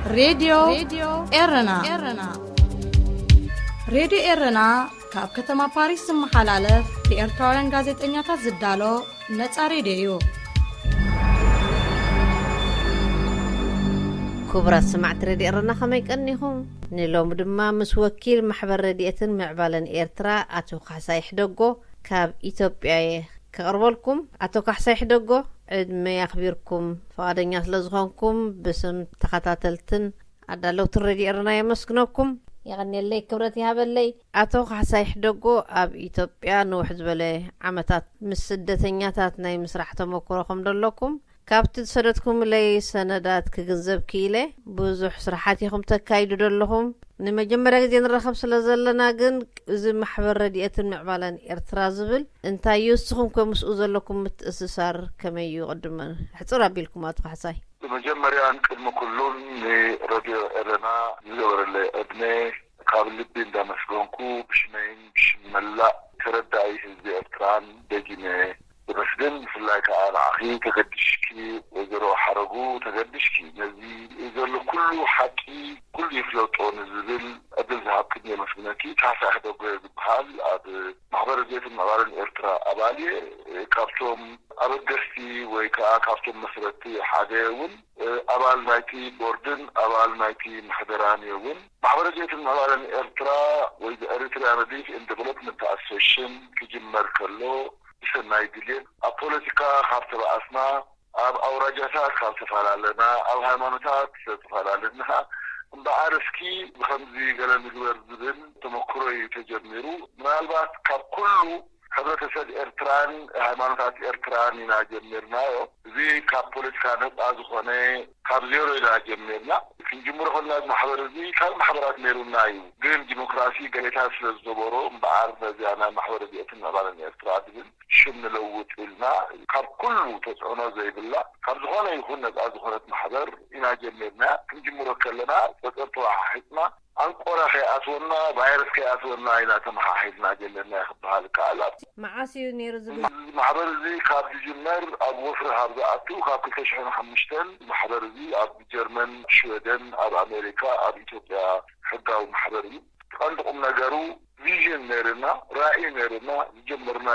ሬድዮ ኤረና። ሬድዮ ኤረና ካብ ከተማ ፓሪስ ዝመሓላለፍ ብኤርትራውያን ጋዜጠኛታት ዝዳሎ ነጻ ሬድዮ እዩ። ክቡራት ሰማዕቲ ሬድዮ ኤረና ከመይ ቀኒኹም? ንሎሚ ድማ ምስ ወኪል ማሕበር ረድኤትን ምዕባለን ኤርትራ ኣቶ ካሕሳይ ሕደጎ ካብ ኢትዮጵያ እየ ከቕርበልኩም። ኣቶ ካሕሳይ ሕደጎ፣ ዕድመ ኣኽቢርኩም ፍቓደኛ ስለ ዝኾንኩም ብስም ተኸታተልትን ኣዳለውትን ሬድዮ ኤረና የመስግነኩም። የቐንየለይ፣ ክብረት ይሃበለይ። ኣቶ ካሕሳይ ሕደጎ ኣብ ኢትዮጵያ ንውሕ ዝበለ ዓመታት ምስ ስደተኛታት ናይ ምስራሕ ተመክሮ ከም ዘለኩም ካብቲ ዝሰደድኩምለይ ሰነዳት ክግንዘብ ክኢለ። ብዙሕ ስራሓት ኢኹም ተካይዱ ዘለኹም። ንመጀመርያ ግዜ ንራኸብ ስለ ዘለና ግን እዚ ማሕበር ረድኤትን ምዕባለን ኤርትራ ዝብል እንታይ እዩ? እስኹም ከ ምስኡ ዘለኩም ምትእስሳር ከመይ እዩ? ቅድመ ሕጽር ኣቢልኩም ኣቶ ካሕሳይ። ብመጀመርያን ቅድሚ ኩሉን ንረድዮ ኤረና ዝገበረለይ ዕድመ ካብ ልቢ እንዳመስገንኩ ብሽመይን ብሽም መላእ ተረዳኢ ህዝቢ ኤርትራን ደጊመ የመስግን። ብፍላይ ከኣ ንዓኺ ተገድሽኪ፣ ወይዘሮ ሓረጉ ተገድሽኪ፣ ነዚ ዘሎ ኩሉ ሓቂ ኩሉ ይፍለጦ ንዝብል ዕድል ዝሃብክኒ የመስግነኪ። ካሕሳይ ሕደጎ ዝበሃል ኣብ ማሕበር ረድኤትን ምዕባለን ኤርትራ ኣባል እየ። ካብቶም ኣበገስቲ ወይ ከኣ ካብቶም መስረትቲ ሓደ እውን፣ እ፣ ኣባል ናይቲ ቦርድን ኣባል ናይቲ ምሕደራን እየ እውን። ማሕበር ረድኤትን ምዕባለን ኤርትራ ወይ Eritrean Relief and Development Association ክጅመር ከሎ ብሰናይ ድልየት ኣብ ፖለቲካ ካብ ተባኣስና፣ ኣብ ኣውራጃታት ካብ ተፈላለና፣ ኣብ ሃይማኖታት ተፈላለና እምበኣር እስኪ ብኸምዚ ገለ ንግበር ዝብል ተመክሮ እዩ ተጀሚሩ። ምናልባት ካብ ኩሉ ሕብረተሰብ ኤርትራን ሃይማኖታት ኤርትራን ኢና ጀሚርናዮ። እዚ ካብ ፖለቲካ ነጻ ዝኾነ ካብ ዜሮ ኢና ጀሚርና። ክንጅምሮ ከለና እዚ ማሕበር እዚ ካብ ማሕበራት ነይሩና እዩ። ግን ዲሞክራሲ ገሌታት ስለ ዝነበሮ እምበኣር ነዚኣ ናይ ማሕበር ረድኤትን ምዕባለን ኤርትራ ዝብል ሽም ንለውጥ ኢልና ካብ ኩሉ ተጽዕኖ ዘይብላ ካብ ዝኾነ ይኹን ነጻ ዝኾነት ማሕበር ኢና ጀሚርና። ክንጅምሮ ከለና ጸጸር ተወሓሒጥና ኣንቆራ ከይኣትወና ቫይረስ ከይኣትወና ኢና ተመሓሒዝና ጀሚርና ክበሃል ይከኣል። ኣብ መዓስ እዩ ነይሩ ዝብል? እዚ ማሕበር እዚ ካብ ዝጅመር ኣብ ወፍሪ ካብ ዝኣቱ ካብ ክልተ ሽሕን ሓሙሽተን ማሕበር እዚ ኣብ ጀርመን፣ ሽወደን፣ ኣብ ኣሜሪካ፣ ኣብ ኢትዮጵያ ሕጋዊ ማሕበር እዩ። ቀንዲ ቁም ነገሩ ቪዥን ነይርና፣ ራእይ ነይርና፣ ዝጀመርና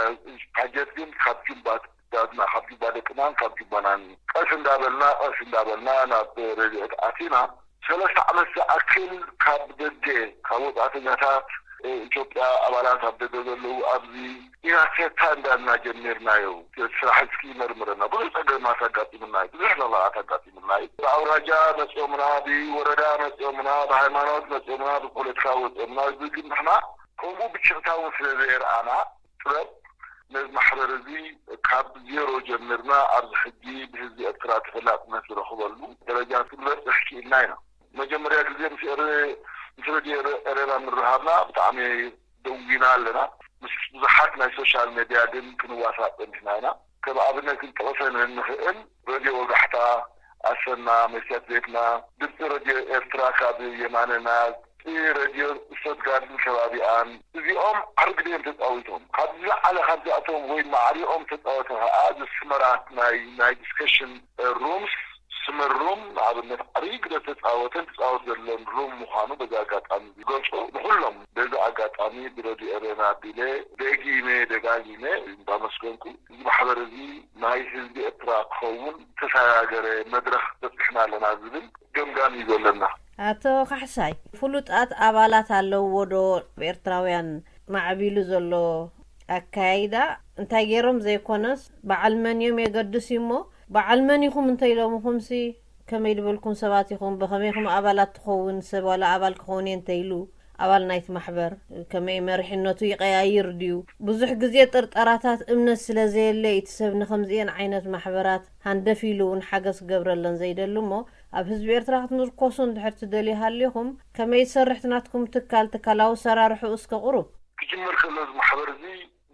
ፕሮጀክት ግን ካብ ጁባ ዳትና፣ ካብ ጁባ ደቅናን ካብ ጁባናን ቀስ እንዳበልና፣ ቀስ እንዳበልና ናብ ረድኤት ኣቲና። ሰለስተ ዓመት ዝኣክል ካብ ደገ፣ ካብ ወጻእተኛታት፣ እ፣ ኢትዮጵያ ኣባላት ኣብ ደገ ዘለዉ ኣብዚ ኢና ሴታ እንዳልና ጀሚርናዮ። ስራሕ እስኪ መርምረና። ብዙሕ ጸገማት ኣጋጢሙና እዩ። ብዙሕ ለውሃት ኣጋጢሙና እዩ። ብኣውራጃ መጺኦምና፣ ብወረዳ መጺኦምና፣ ብሃይማኖት መጺኦምና፣ ብፖለቲካ ወጺኦምና። እዚ ግን ንሕና ከምኡ ብሽቕታ እውን ስለ ዘየርኣና ጥበብ ነዚ ማሕበር እዚ ካብ ዜሮ ጀሚርና ኣብዚ ሕጂ ብህዝቢ ኤርትራ ተፈላጥነት ዝረኽበሉ ደረጃ ክንበጽሕ ክኢልና ኢና። መጀመርያ ግዜ ምስ ኤረ-፣ ምስ ረድዮ ኤረ-፣ ኤረና ምርሃብና ብጣዕሚ ደዊና ኣለና። ምስ ብዙሓት ናይ ሶሻል ሜድያ ግን ክንዋሳእ ጸኒሕና ኢና። ከም ኣብነት ክንጠቕሰን እንኽእል ረድዮ ወጋሕታ፣ ኣሰና፣ መስትያት ቤትና፣ ድምፂ ረድዮ ኤርትራ ካብ የማነና፣ ድምፂ ረድዮ ስቱትጋርትን ከባቢኣን፣ እዚኦም ዓቢ ግደ እዮም ተጻዊቶም። ካብ ዝለዓለ ካብዚኣቶም ወይ ማዕሪኦም ተጻወተ ከኣ እዚ ስመራት ናይ፣ ናይ ዲስከሽን ሩምስ፣ ስመር ሩም ንኣብነት ዓቢ ግደ ተጻወተን ትጻወት ዘለን ሩም ምዃኑ በዚ ኣጋጣሚ ዝገልጾ ንኹሎም በዚ ኣጋጣሚ ብረድዮ ኤረና ኣቢለ ደጊመ ደጋጊመ እንዳመስገንኩ እዚ ማሕበር እዚ ናይ ህዝቢ ኤርትራ ክኸውን ተሰጋገረ መድረኽ በጺሕና ኣለና ዝብል ገምጋም እዩ ዘለና። ኣቶ ካሕሳይ፣ ፍሉጣት ኣባላት ኣለውዎ ዶ? ብኤርትራውያን ማዕቢሉ ዘሎ ኣካያይዳ እንታይ ገይሮም ዘይኮነስ በዓል መን እዮም የገድስ እዩ እሞ፣ በዓል መን ኢኹም እንተኢሎምኹምሲ፣ ከመይ ዝበልኩም ሰባት ኢኹም፣ ብኸመይ ኢኹም ኣባላት ትኸውን፣ ሰብ ዋላ ኣባል ክኸውን እየ እንተኢሉ፣ ኣባል ናይቲ ማሕበር ከመይ መሪሕነቱ ይቀያይር ድዩ? ብዙሕ ግዜ ጥርጠራታት እምነት ስለ ዘየለ እቲ ሰብ ንኸምዚኤን ዓይነት ማሕበራት ሃንደፍ ኢሉ እውን ሓገዝ ክገብረለን ዘይደሊ እሞ፣ ኣብ ህዝቢ ኤርትራ ክትምርኮሱ እንድሕር ትደልዩ ሃሊኹም፣ ከመይ ዝሰርሕ እቲ ናትኩም ትካል፣ ትካላዊ ኣሰራርሕኡ እስከ ቁሩብ? ክጅመር ከሎ እዚ ማሕበር እዚ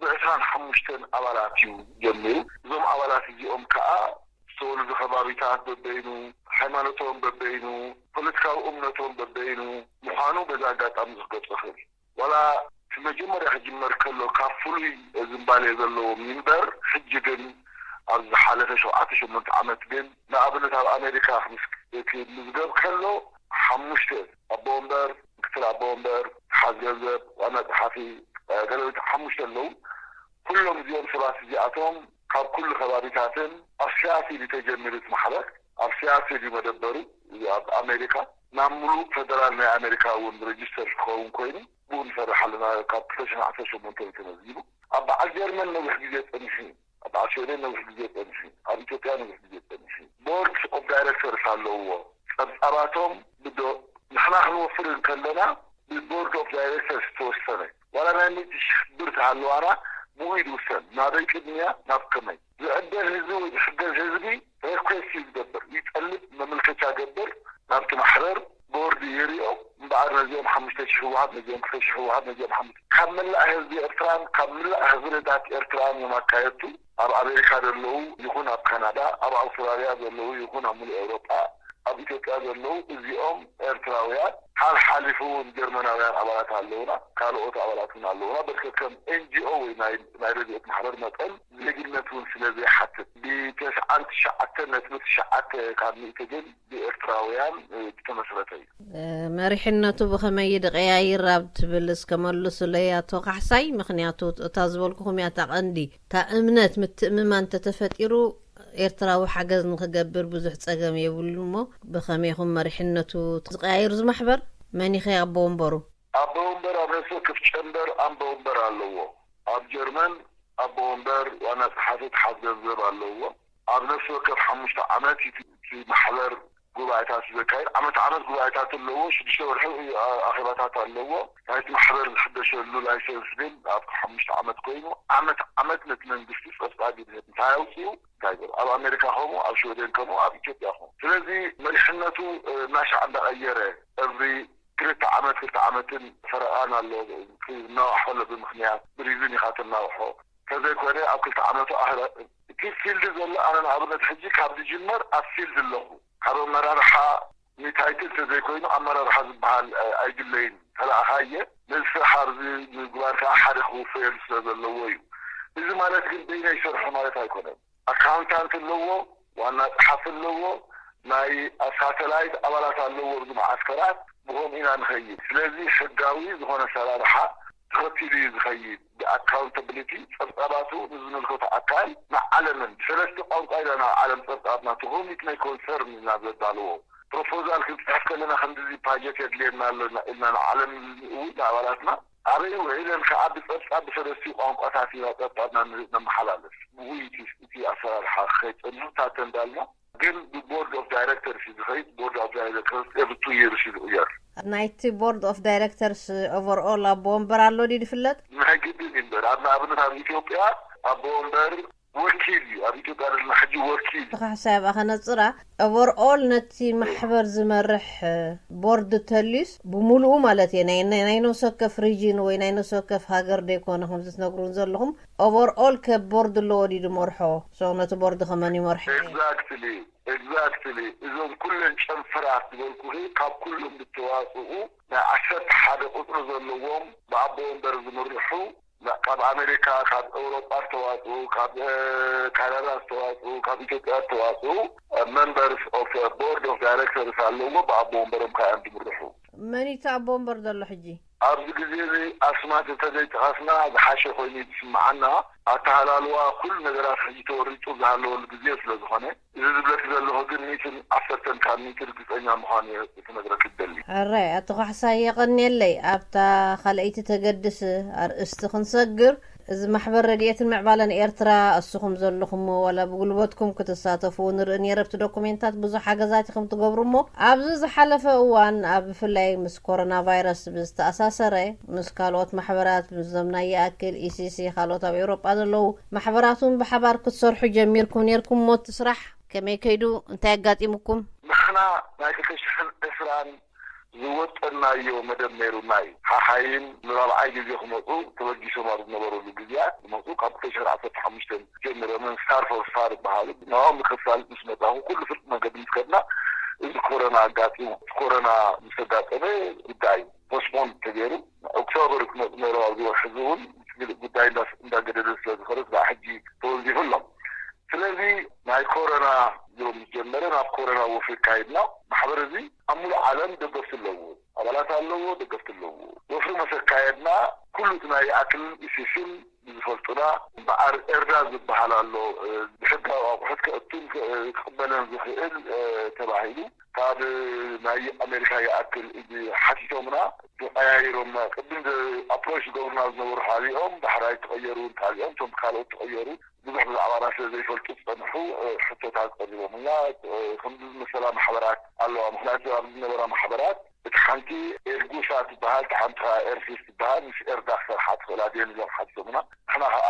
ብዕስራን ሓሙሽተን ኣባላት እዩ ጀሚሩ። እዞም ኣባላት እዚኦም ከኣ ዝተወልዱ ከባቢታት በበይኑ፣ ሃይማኖቶም በበይኑ፣ ፖለቲካዊ እምነቶም በበይኑ ምዃኑ በዚ ኣጋጣሚ እዚ ክገልጾ እኽእል። ዋላ እቲ መጀመርያ ክጅመር ከሎ ካብ ፍሉይ ዝንባሌ ዘለዎም እዩ እምበር፣ ሕጂ ግን ኣብዚ ዝሓለፈ ሸውዓተ ሸሞንተ ዓመት ግን ንኣብነት ኣብ ኣሜሪካ ክምስ-፣ ክምዝገብ ከሎ ሓሙሽተ ኣቦ ወንበር፣ ምክትል ኣቦ ወንበር፣ ሓዝ ገንዘብ፣ ዋና ጸሓፊ፣ ገለዊት ሓሙሽተ ኣለዉ። ኩሎም እዚኦም ሰባት እዚኣቶም ካብ ኩሉ ከባቢታትን ኣብ ሲያትል እዩ ተጀሚሩ እቲ ማሕበር። ኣብ ሲያትል እዩ መደበሩ። ኣብ ኣሜሪካ ናብ ሙሉእ ፈደራል ናይ ኣሜሪካ እውን ሬጅስተር ክኸውን ኮይኑ ብኡ ንሰርሕ ኣለና። ካብ ክልተ ሽሕን ዓሰርተ ሸሞንተን ተመዝጊቡ ኣብ በዓል ጀርመን ነዊሕ ግዜ ጸኒሑ እዩ። ኣብ በዓል ሽወደን ነዊሕ ግዜ ጸኒሑ እዩ። ኣብ ኢትዮጵያ ነዊሕ ግዜ ጸኒሑ እዩ። ቦርድ ኦፍ ዳይሬክተርስ ኣለውዎ። ጸብጻባቶም ብዶ ንሕና ክንወፍር እንከለና ብቦርድ ኦፍ ዳይሬክተርስ ተወሰነ። ዋላ ናይ ሚእቲ ሽሕ ብር ተሃለዋና ብኡ እዩ ዝውሰን። ናበይ ቅድሚያ ናብ ከመይ ዝዕደል ህዝቢ ወይ ዝሕገዝ ህዝቢ ሪኩዌስት እዩ ዝገብር። ይጠልብ፣ መመልከቻ ገብር ናብቲ ማሕበር። ቦርድ ይሪኦ እምበኣር ነዚኦም ሓሙሽተ ሽሕ ይወሃብ፣ ነዚኦም ክልተ ሽሕ ይወሃብ፣ ነዚኦም ሓሙሽተ ካብ መላእ ህዝቢ ኤርትራን ካብ መላእ ህዝብታት ኤርትራን እዮም ኣካየድቱ። ኣብ ኣሜሪካ ዘለዉ ይኹን ኣብ ካናዳ፣ ኣብ ኣውስትራልያ ዘለዉ ይኹን ኣብ ሙሉእ ኤውሮጳ፣ ኣብ ኢትዮጵያ ዘለዉ እዚኦም ኤርትራውያን፣ ሓልሓሊፉ እውን ጀርመናውያን ኣባላት ኣለዉና፣ ካልኦት ኣባላት እውን ኣለዉና። በርከት ከም ኤንጂኦ ወይ ናይ ናይ ረድኤት ማሕበር መጠን ዜግነት እውን ስለ ዘይሓትት ብተስዓን ትሽዓተ ነጥቢ ትሽዓተ ካብ ሚእቲ ግን ብኤርትራውያን ዝተመስረተ እዩ። መሪሕነቱ ብኸመይ ድቀያይር ኣብ ትብል እስከ መልሱለይ ኣቶ ካሕሳይ። ምኽንያቱ እታ ዝበልኩኹም እያ እታ ቀንዲ። እታ እምነት ምትእምማን እንተተፈጢሩ ኤርትራዊ ሓገዝ ንክገብር ብዙሕ ጸገም የብሉ። እሞ ብኸመይኹም መሪሕነቱ ዝቀያይር ዝማሕበር? መን ይኸ ኣቦ ወንበሩ? ኣቦ ወንበር ኣብ ነፍሲ ወከፍ ጨንበር ኣቦ ወንበር ኣለዎ። ኣብ ጀርመን ኣቦ ወንበር ዋና ጸሓፊ ተሓዝ ገንዘብ ኣለዎ። ኣብ ነፍሲ ወከፍ ሓሙሽተ ዓመት እቲ ማሕበር ጉባኤታት ዘካይድ ዓመት ዓመት ጉባኤታት ኣለዎ። ሽዱሽተ ወርሒ ኣኼባታት ኣለዎ። ናይቲ ማሕበር ዝሕደሸሉ ላይሰንስ ግን ኣብ ሓሙሽተ ዓመት ኮይኑ ዓመት ዓመት ነቲ መንግስቲ ጸብጻብ ይድህብ። እንታይ ኣውፅኡ እንታይ ገሩ ኣብ ኣሜሪካ ከምኡ ኣብ ሽወደን ከምኡ ኣብ ኢትዮጵያ ከምኡ። ስለዚ መሪሕነቱ እናሻዕ እንዳቀየረ every ክልተ ዓመት ክልተ ዓመትን ፈረቓን ኣሎ። እናዋሕፈ ኣሎ ብምክንያት ብሪዝን ኢኻ ተናውሖ። ከዘይኮነ ኣብ ክልተ ዓመቱ ኣህረ እቲ ፊልድ ዘሎ ኣነ ንኣብነት ሕጂ ካብ ዝጅመር ኣብ ፊልድ ኣለኹ። ካብ ኣመራርሓ ንታይትል ተዘይኮይኑ ኣመራርሓ ዝበሃል ኣይድለይን። ተላእኻየ ነዚ ስራሕ ኣብዚ ምግባር ከዓ ሓደ ክውፈየሉ ስለ ዘለዎ እዩ። እዚ ማለት ግን በይነ ይሰርሑ ማለት ኣይኮነን። ኣካውንታንት ኣለዎ፣ ዋና ጸሓፊ ኣለዎ፣ ናይ ሳተላይት ኣባላት ኣለዎ። ኣብዚ መዓስከራት ብኸምኡ ኢና ንኸይድ። ስለዚ ሕጋዊ ዝኾነ ሰራርሓ ተኸቲሉ እዩ ዝኸይድ። ብኣካውንታብሊቲ ጸብጻባቱ ንዝምልከቶ ኣካል ንዓለምን ብሰለስተ ቋንቋ ኢና ናብ ዓለም ጸብጻብና ትኹም ኢት ናይ ኮንሰርን ኢና ዘዳልዎ። ፕሮፖዛል ክንጽሕፍ ከለና ከምዚ ባጀት የድልየና ኣሎ ኢልና ንዓለም እውን ንኣባላትና ኣበይ ውዒለን ከዓ ብጸብጻብ ብሰለስቲኡ ቋንቋታት ኢና ጸብጻብና ነመሓላልፍ። ብኡ እቲ ኣሰራርሓ ክኸይድ ጸኒሑ። ታተ እንዳልና ግን ብቦርድ ኦፍ ዳይሬክተርስ እዩ ዝኸይድ። ቦርድ ኦፍ ዳይሬክተርስ ኤቭሪ ቱ ይርስ ይቕየር። ናይቲ ቦርድ ኦፍ ዳይሬክተርስ ኦቨርኦል ኣቦ ወንበር ኣሎ ድዩ ዝፍለጥ? ናይ ግድን እዩ እምበር ኣብ ንኣብነት ኣብ ኢትዮጵያ ኣቦ ወንበር ወኪል እዩ። ኣብ ኢትዮጵያ ዘለና ሕጂ ወኪል እዩ። ተኻሕሳይ ኣብኣ ከነፅራ ኦቨርኦል ነቲ ማሕበር ዝመርሕ ቦርድ ተልዩስ ብምሉኡ ማለት እየ ናይ ናይ ነፍሲ ወከፍ ሪጅን ወይ ናይ ነፍሲ ወከፍ ሃገር ዶ ይኮነ ከምዚ ትነግሩን ዘለኹም? ኦቨርኦል ከ ቦርድ ኣለዎ ድዩ ዝመርሖ? ሶ ነቲ ቦርድ ከመን ይመርሖ? ኤግዛክትሊ ኤግዛክትሊ። እዞም ኩለን ጨንፈራት ዝበልኩኺ ካብ ኩሎም ዝተዋፅኡ ናይ ዓሰርተ ሓደ ቁፅሪ ዘለዎም ብኣቦ ወንበር ዝምርሑ ካብ ኣሜሪካ፣ ካብ ኤውሮጳ ዝተዋፅኡ፣ ካብ ካናዳ ዝተዋፅኡ፣ ካብ ኢትዮጵያ ዝተዋፅኡ መንበርስ ኦፍ ቦርድ ኦፍ ዳይሬክተርስ ኣለዎ። ብኣቦ ወንበሮም ከዓ እዮም ዝምርሑ። መን እዩ እቲ ኣቦ ወንበር ዘሎ ሕጂ? ኣብዚ ግዜ እዚ ኣስማት እንተዘይጠቐስና ዝሓሸ ኮይኑ እዩ ዝስምዓና። ኣተሃላልዋ ኩሉ ነገራት ሕጂ ተወሪጡ ዝሃለወሉ ግዜ ስለ ዝኾነ እዚ ዝብለኪ ዘለኹ ግን ሚእትን ዓሰርተን ካብ ሚእቲ ርግፀኛ ምዃኑ እየ ክነግረኪ ዝደሊ። ሕራይ ኣቶ ካሕሳይ የቐንየለይ። ኣብታ ካልኣይቲ ተገድስ ኣርእስቲ ክንሰግር፣ እዚ ማሕበር ረድኤትን ምዕባለን ኤርትራ እስኹም ዘለኹምዎ ዋላ ብጉልበትኩም ክትሳተፉ ንርኢ ነይረ ኣብቲ ዶኩሜንታት ብዙሕ ሓገዛት ኢኹም ትገብሩ እሞ ኣብዚ ዝሓለፈ እዋን ኣብ ብፍላይ ምስ ኮሮና ቫይረስ ብዝተኣሳሰረ ምስ ካልኦት ማሕበራት ምስዞም ናይ ይኣክል ኢሲሲ ካልኦት ኣብ ኤውሮጳ ዘለዉ ማሕበራት እውን ብሓባር ክትሰርሑ ጀሚርኩም ነይርኩም እሞ እቲ ስራሕ ከመይ ከይዱ እንታይ ኣጋጢሙኩም? ንሕና ናይ ክልተ ሽሕን ዕስራን ዝወጠናዮ መደብ ነይሩና እዩ። ሓሓይም ንራብዓይ ግዜ ክመፁ ተበጊሶም ኣብ ዝነበረሉ ግዜያት ዝመፁ ካብ ክልተ ሽሕን ዓሰርተ ሓሙሽተን ጀሚሮም ስታር ፎር ስታር ይበሃሉ። ንኦም ንከፋልጥ ምስ መፃኹ ኩሉ ፍርቂ መገዲ ምስ ከድና እዚ ኮሮና ኣጋጢሙ። ኮሮና ምስ ኣጋጠመ ጉዳይ ፖስትፖን ተገይሩ ኦክቶበር ክመፁ ነይሮም ኣብዚ ወርሒ እዚ እውን ጉዳይ እንዳገደደ ስለ ዝኸደ ስለ ሕጂ ተወንዚፉ ኣሎ። ስለዚ ናይ ኮሮና ቢሮ ምስ ጀመረ ናብ ኮረና ወፍሪ ካይድና። ማሕበር እዚ ኣብ ሙሉእ ዓለም ደገፍቲ ኣለዎ፣ ኣባላት ኣለዎ፣ ደገፍቲ ኣለዎ። ወፍሪ መሰ ካየድና፣ ኩሉ እቲ ናይ ይኣክልን ኢሲስን ብዝፈልጡና እምበኣር ኤርዳ ዝበሃል ኣሎ፣ እ፣ ብሕጋዊ ኣቑሑት ከእቱን ከ-፣ ክቕበለን ዝኽእል፣ እ፣ ተባሂሉ ካብ ናይ ኣሜሪካ ይኣክል እዚ ሓቲቶምና። ተቐያይሮም ቅድም ኣፕሮች ዝገብሩና ዝነበሩ ሓሊኦም ዳሕራይ ተቐየሩ፣ እንተሃሊኦም እቶም ካልኦት ተቐየሩ። ብዙሕ ብዛዕባና ስለ ዘይፈልጡ ዝጸንሑ፣ እ፣ ሕቶታት ቀሪቦምና። እ፣ ከምዚ ዝመሰላ ማሕበራት ኣለዋ። ምኽንያቱ ኣብ ዝነበራ ማሕበራት እቲ ሓንቲ ኤርጉሳ ትበሃል፣ እቲ ሓንቲ ከዓ ኤርሲስ ትበሃል። ምስ ኤርዳ ክሰርሓ ትኽእላ ድየን ኢሎም ሓቲቶምና። ንሕና ከዓ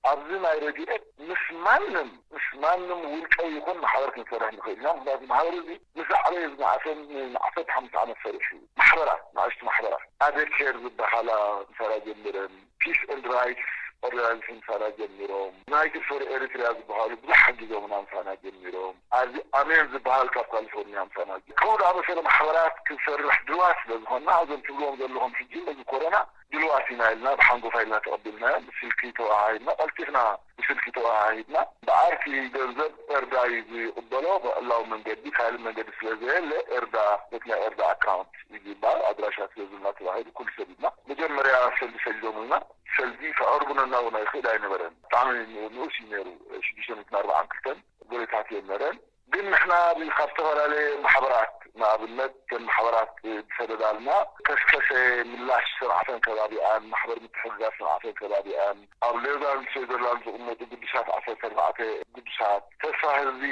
ኣብዚ ናይ ረድኤት ምስ ማንም፣ ምስ ማንም ውልቀ ይኹን ማሕበር ክንሰርሕ ንኽእል ኢና። ምኽንያቱ ማሕበር እዚ ምስ ዓበየ ዝነኣሰን ንዓሰርተ ሓሙሽተ ዓመት ሰሪሑ እዩ። ማሕበራት፣ ንኣሽቱ ማሕበራት፣ ኣደ ኬር ዝበሃላ ምሳና ጀሚረን፣ ፒስ ኤንድ ራይትስ ኦርጋናይዜሽን ምሳና ጀሚሮም፣ ዩናይትድ ፎር ኤሪትሪያ ዝበሃሉ ብዙሕ ሓጊዞምና ምሳና ጀሚሮም፣ ኣብዚ ኣሜን ዝበሃል ካብ ካሊፎርኒያ ምሳና ጀሚሮም። ከምኡ ዝኣመሰለ ማሕበራት ክንሰርሕ ድልዋት ስለ ዝኾንና፣ እዞም ትብልዎም ዘለኹም ሕጂ ነዚ ኮሮና ድልዋት ኢና ኢልና ብሓንጎፋ ኢልና ተቐቢልናዮ። ብስልኪ ተወሃሂድና፣ ቀልጢፍና ብስልኪ ተወሃሂድና። እምበኣር እቲ ገንዘብ ኤርዳ እዩ ዝቕበሎ፣ ብዕላዊ መንገዲ፣ ካልእ መንገዲ ስለ ዘየለ ኤርዳ፣ በቲ ናይ ኤርዳ ኣካውንት እዩ ዝበሃል፣ ኣድራሻ ስለ ዝብልና ተባሂሉ ኩሉ ሰዲድና። መጀመርያ ሰልዲ ሰዲዶምልና፣ ሰልዲ ከቕርቡለና እውን ኣይኽእል ኣይነበረን። ብጣዕሚ ንኡስ እዩ ነይሩ፣ ሽዱሽተ ሚእትን ኣርባዓን ክልተን ዶላራት እዮም ነረን። ግን ንሕና ብ-፣ ካብ ዝተፈላለየ ማሕበራት፣ ንኣብነት ከም ማሕበራት ዝሰደዳልና ከስከሰ ምላሽ ሰብዓተን ከባቢኣን፣ ማሕበር ምትሕግጋዝ ሰብዓተን ከባቢኣን፣ ኣብ ሎዛን ስዊዘርላንድ ዝቕመጡ ግዱሳት ዓሰርተ ኣርባዕተ ግዱሳት፣ ተስፋ ህዝቢ፣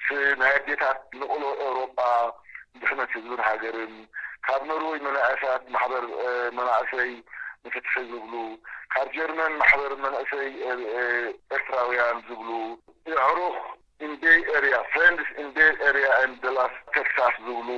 ስ-፣ ናይ ኣዴታት ንቕሎ ኤውሮጳ፣ ድሕነት ህዝብን ሃገርን፣ ካብ ኖርወይ መናእሳት ማሕበር፣ እ፣ መናእሰይ ንፍትሒ ዝብሉ፣ ካብ ጀርመን ማሕበር መናእሰይ፣ እ፣ እ፣ ኤርትራውያን ዝብሉ፣ የዕሩኽ ኢን ቤይ ኤርያ፣ ፍሬንድስ ኢን ቤይ ኤርያ ኤንድ ደላስ ቴክሳስ ዝብሉ፣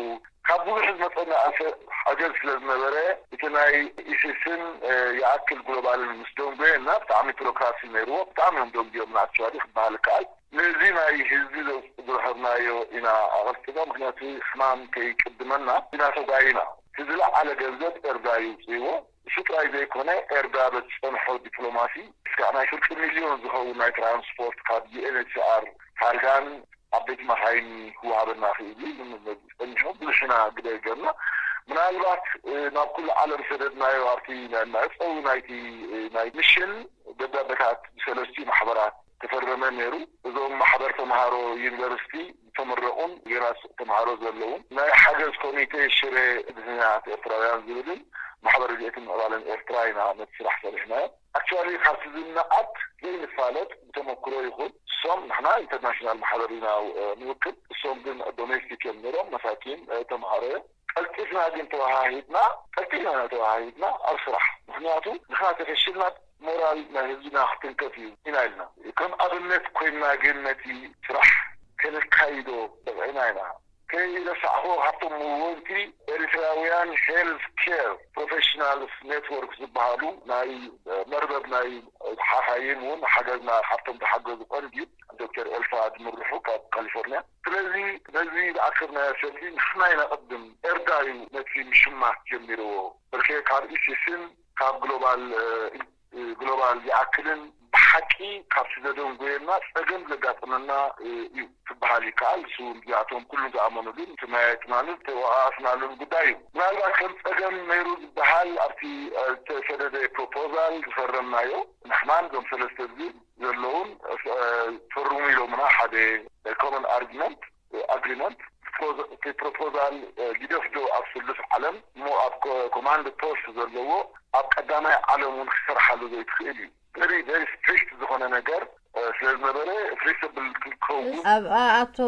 ካብ ብዙሕ ዝመጸና ኣሰ-፣ ሓገዝ ስለ ዝነበረ፣ እቲ ናይ ኢሲስን፣ እ፣ ይኣክል ግሎባልን ምስ ደንጎየና ብጣዕሚ ፕሮክራሲ ነይርዎ። ብጣዕሚ እዮም ደንጉዮምና፣ ኣክቹዋሊ ክበሃል ይከኣል። ነዚ ናይ ህዝቢ ዘ-፣ ዝረኸብናዮ ኢና ኣቐልጢፍና፣ ምኽንያቱ ሕማም ከይቅድመና ኢና ተጓይና። እቲ ዝለዓለ ገንዘብ ኤርትራ ይውፅእዎ። እሱ ጥራይ ዘይኮነ፣ ኤርትራ በቲ ዝጸንሖ ዲፕሎማሲ እስካዕ ናይ ፍርቂ ሚልዮን ዝኸውን ናይ ትራንስፖርት ካብ ዩ ኤን ኤች ሲ ኣር ካርጋን ዓበይቲ መኻይን ክወሃበና ክኢሉ እዩ። ጸኒሑ ብዙሕ ኢና ግደ ገርና። ምናልባት፣ እ፣ ናብ ኩሉ ዓለም ሰደድናዮ ኣብቲ ናይ መዕጸዊ ናይቲ፣ እ፣ ናይ ሚሽን ደብዳቤታት ብሰለስቲኡ ማሕበራት ተፈረመ ነይሩ። እዞም ማሕበር ተምሃሮ ዩኒቨርሲቲ ዝተመረቑን ገና ተምሃሮ ዘለውን ናይ ሓገዝ ኮሚቴ ሽረ ድሕንያት ኤርትራውያን ዝብልን ማሕበር ረድኤትን ምዕባለን ኤርትራ ኢና ነቲ ስራሕ ሰሪሕናዮ። ኣክቹዋሊ ካብቲ ዝነኣድ ዘይንፋለጥ ብተመክሮ ይኹን እሶም ንሕና ኢንተርናሽናል ማሕበር ኢና፣ እ፣ ንውክል። እሶም ግን ዶሜስቲክ እዮም ነይሮም፣ መሳኪን፣ እ፣ ተምሃሮ እዮም። ቀልጢፍና ግን ተወሃሂድና፣ ቀልጢፍና ኢና ተወሃሂድና ኣብ ስራሕ። ምኽንያቱ ንሕና ተፈሽልና ሞራል ናይ ህዝብና ክትንከፍ እዩ ኢና ኢልና። ከም ኣብነት ኮይንና ግን ነቲ ስራሕ ከነካይዶ በቕዕና ኢና። ከይረሳዕኹ ካብቶም ምውንቲ ኤሪትራውያን ሄልዝ ኬር ፕሮፌሽናልስ ኔትወርክ ዝበሃሉ ናይ መርበብ ናይ ሓኻይም እውን ሓገዝና ካብቶም ዝሓገዙ ቀንዲ ዶክተር ኤልሳ ዝምርሑ ካብ ካሊፎርኒያ። ስለዚ በዚ ዝኣከብናዮ ሰልፊ ንሕና ኢና ቅድም ኤርትራ እዩ ነቲ ምሽማት ጀሚርዎ። በርኬ ካብ ኢሲስን ካብ ግሎባል፣ እ፣ ግሎባል ይኣክልን ብሓቂ ካብቲ ዘደንጎየና ጸገም ዘጋጠመና፣ እ፣ እዩ ክበሃል ይከኣል። እሱ እውን እዚኣቶም ኩሉ ዝኣመኑሉን ትመያየጥናሉን ተወቓቐስናሉን ጉዳይ እዩ። ምናልባት ከም ጸገም ነይሩ ዝበሃል ኣብቲ፣ እ፣ ዝተሰደደ ፕሮፖዛል ዝፈረምናዮ ንሕናን እዞም ሰለስተ ህዝቢ ዘለውን፣ እ፣ ፈርሙ ኢሎምና ሓደ ኮመን ኣርጊመንት ኣግሪመንት ፕሮፖዛል ሊደፍዶ ኣብ ስሉስ ዓለም እሞ ኣብ ኮ-፣ ኮማንድ ፖስት ዘለዎ ኣብ ቀዳማይ ዓለም እውን ክሰርሓሉ ዘይትኽእል እዩ። ቨሪ ቨሪ ስትሪክት ዝኾነ ነገር፣ እ፣ ስለ ዝነበረ ፍሌክስብል ክኸውን ኣብ ኣ-፣ ኣቶ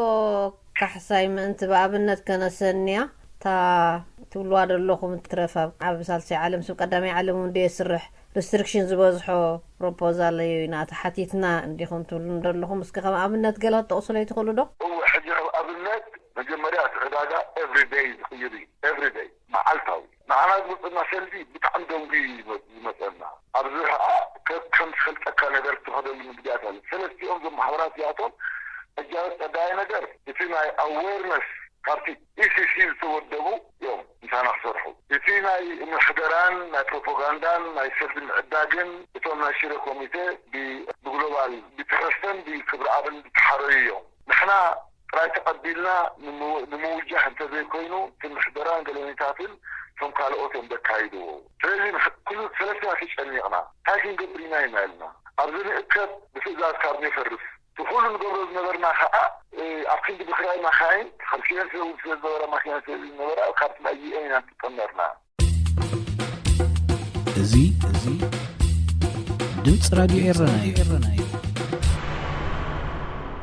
ካሕሳይ ምእንቲ ብኣብነት ከነሰንያ እታ ትብልዋ ዘለኹም ትረፍ ኣብ ዓብ ሳልሳይ ዓለም ስብ ቀዳማይ ዓለም እውን ደየስርሕ ሪስትሪክሽን ዝበዝሖ ፕሮፖዛል እዩ ኢና ተሓቲትና እንዲኹም ትብሉ ዘለኹም። እስኪ ከም ኣብነት ገለ ክትጠቕሱለይ ትኽእሉ ዶ? እወ፣ ሕጂ ከም ኣብነት መጀመርያ እቲ ዕዳጋ ኤቭሪ ደይ ዝቕይር እዩ። ኤቭሪ ደይ፣ መዓልታዊ። ንዓና ዝመፀና ሰልዲ ብጣዕሚ ደንጉዩ እዩ ዝመ-፣ ዝመፀና። ኣብዚ ከዓ ከ-፣ ከም ዝፈልጠካ ነገር እትኸደሉ ምግቢያት ኣለ። ሰለስቲኦም እዞም ማሕበራት እዚኣቶም ሕጂ ኣብ ቀዳማይ ነገር እቲ ናይ ኣዌርነስ ካብቲ ኢሲሲ ዝተወደቡ እዮም ምሳና ክሰርሑ። እቲ ናይ ምሕደራን ናይ ፕሮፓጋንዳን ናይ ሰልዲ ምዕዳግን እቶም ናይ ሽረ ኮሚቴ ብ-፣ ብግሎባል ብትረስተን ብክብረኣብን ዝተሓረዩ እዮም። ንሕና ጥራይ ተቐቢልና ንምው- ንምውጃህ እንተዘይኮይኑ፣ እቲ ምሕደራን ገለኒታትን እቶም ካልኦት እዮም ዘካይድዎ። ስለዚ ንሕ- ኩሉ ሰለስትና ተጨኒቕና እንታይ ክንገብር ኢና ኢና ኢልና ኣብዚ ንእከብ ብትእዛዝ ካብ ነፈርስ እቲ ኩሉ ንገብሮ ዝነበርና ከዓ ኣብ ክንዲ ብክራይ ማካይን፣ ካብ ሽየን ስለ ዝነበራ ማኪና ስለ ዝነበራ ካብቲ ናይ ዩኤን ኢና ንጥቀም ነርና። እዚ እዚ ድምፂ ራድዮ ኤረና እዩ።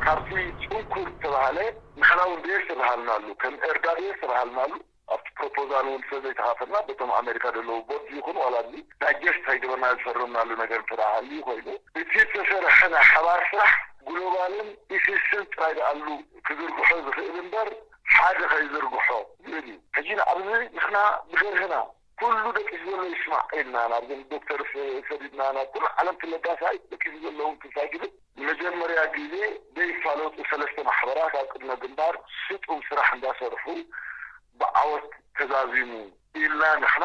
ካብቲ ጽንኩር ዝተባሃለ ንሕና እውን ቤስ ተባሃልናሉ፣ ከም ኤርዳ ቤስ ተባሃልናሉ። ኣብቲ ፕሮፖዛል እውን ስለ ዘይተኻፈልና በቶም ኣሜሪካ ዘለዉ ቦርድ ይኹን ዋላ እዚ ዳይጀስት ኣይገበርና ዝፈረምናሉ ነገር እንተ ሃልዩ ኮይኑ፣ እቲ ዝተሰርሐ ናይ ሓባር ስራሕ ግሎባልን ኢሲስን ጥራይ ደኣሉ ክዝርግሖ ዝኽእል እምበር ሓደ ከይዝርግሖ ዝብል እዩ። ሕጂ ንኣብዚ ንሕና ብገርህና ኩሉ ደቂሱ ዘሎ ይስማዕ ኢልና ናብዞም ዶክተር ሰዲድና ናብ ኩሉ ዓለም ትለጋሳይ ደቂሱ ዘለውን ክሳይ ክብል ንመጀመርያ ግዜ ዘይፋለጡ ሰለስተ ማሕበራት ኣብ ቅድመ ግንባር ስጡም ስራሕ እንዳሰርሑ ብዓወት ተዛዚሙ ኢልና ንሕና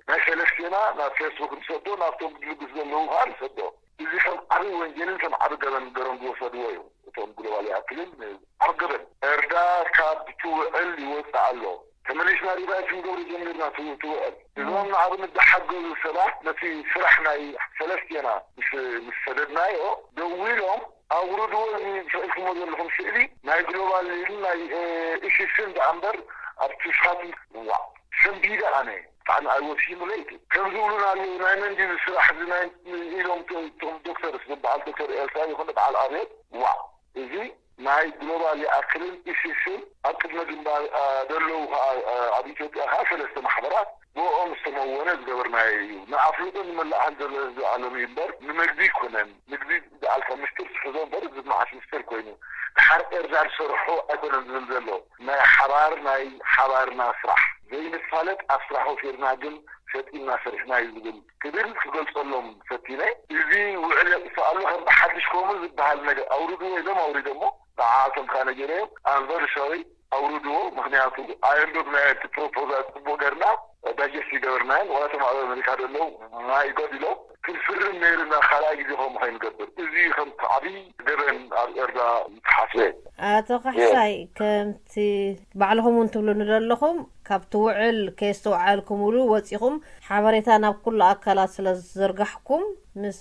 ናይ ሰለስቴና ናብ ፌስቡክ ንሰዶ ናብቶም ዝልግስ ዘለዉ ከዓ ንሰዶ። እዚ ከም ዓብይ ወንጀልን ከም ዓብይ ገበን ገሮም ዝወሰድዎ እዩ። እቶም ግሎባል ይኣክልን ዓብ ገበን እርዳ ካብ ትውዕል ይወፅእ ኣሎ። ተመሊስና ሪቫይዝ ክንገብሮ ጀሚርና ትውዕል። እዞም ንኣብነት ዝሓገዙ ሰባት ነቲ ስራሕ ናይ ሰለስቴና ምስ ሰደድናዮ ደዊሎም ኣውርድዎ እዚ ሰኢልኩሞ ዘለኹም ስእሊ ናይ ግሎባል ኢሉ ናይ ኢሲስን ደኣ እምበር ኣብ ትስፋት ዋ ሰንቢደ ኣነ ብጣዕሚ ኣይወሲኑ ለይቲ ከም ዝብሉን ኣለዉ ናይ መን ድዩ ስራሕ እዚ ናይ ኢሎም እቶም ዶክተርስ ዝበሃል ዶክተር ኤልሳ ይኹን በዓል ኣብየት ዋ እዚ ናይ ግሎባል ይኣክልን ኢሲስን ኣብ ቅድመ ግንባር ዘለዉ ከዓ ኣብ ኢትዮጵያ ከዓ ሰለስተ ማሕበራት ብኦም ዝተመወነ ዝገበርናዮ እዩ። ንኣፍልጦ ንመላእ ሃገር ህዝቢ ዓለም እዩ እምበር ንመግቢ ኣይኮነን። ምግቢ ዝኣልካ ምስጢር ትሕዞ እምበር እዚ መዓስ ምስጢር ኮይኑ ድሓር ኤርትራ ዝሰርሖ ኣይኮነን ዝብል ዘሎ ናይ ሓባር ናይ ሓባርና ስራሕ ዘይንፋለጥ ኣብ ስራሕ ወፊርና ግን ሰጢምና ሰሪሕና እዩ ዝብል ክብል ክገልፀሎም ፈቲነ። እዚ ውዕል የጥፍእ ኣሎ ከም ብሓድሽ ከምኡ ዝበሃል ነገር ኣውርድዎ ኢሎም ኣውሪዶሞ ንዓኣቶም ከዓ ነጊረዮም ኣንቨርሳሪ ኣውርድዎ ምክንያቱ ኣየንበብናዮ እቲ ፕሮፖዛል ፅቡቅ ገርና ዳይጀስት ይገበርናዮ ዋላቶም ኣብ ኣሜሪካ ዘለዉ ማይ ጎድ ኢሎም ክንፍርም ነይርና ካልኣይ ግዜ ከምኡ ከይንገብር እዚ ከም ዓብይ ገበን ኣብ ኤርትራ ዝተሓስበ ኣቶ ካሕሳይ ከምቲ ባዕልኹም እውን ትብሉኒ ዘለኹም ካብቲ ውዕል ከየስተውዓልኩምሉ ወፂኹም ሓበሬታ ናብ ኩሉ ኣካላት ስለ ዝዘርጋሕኩም ምስ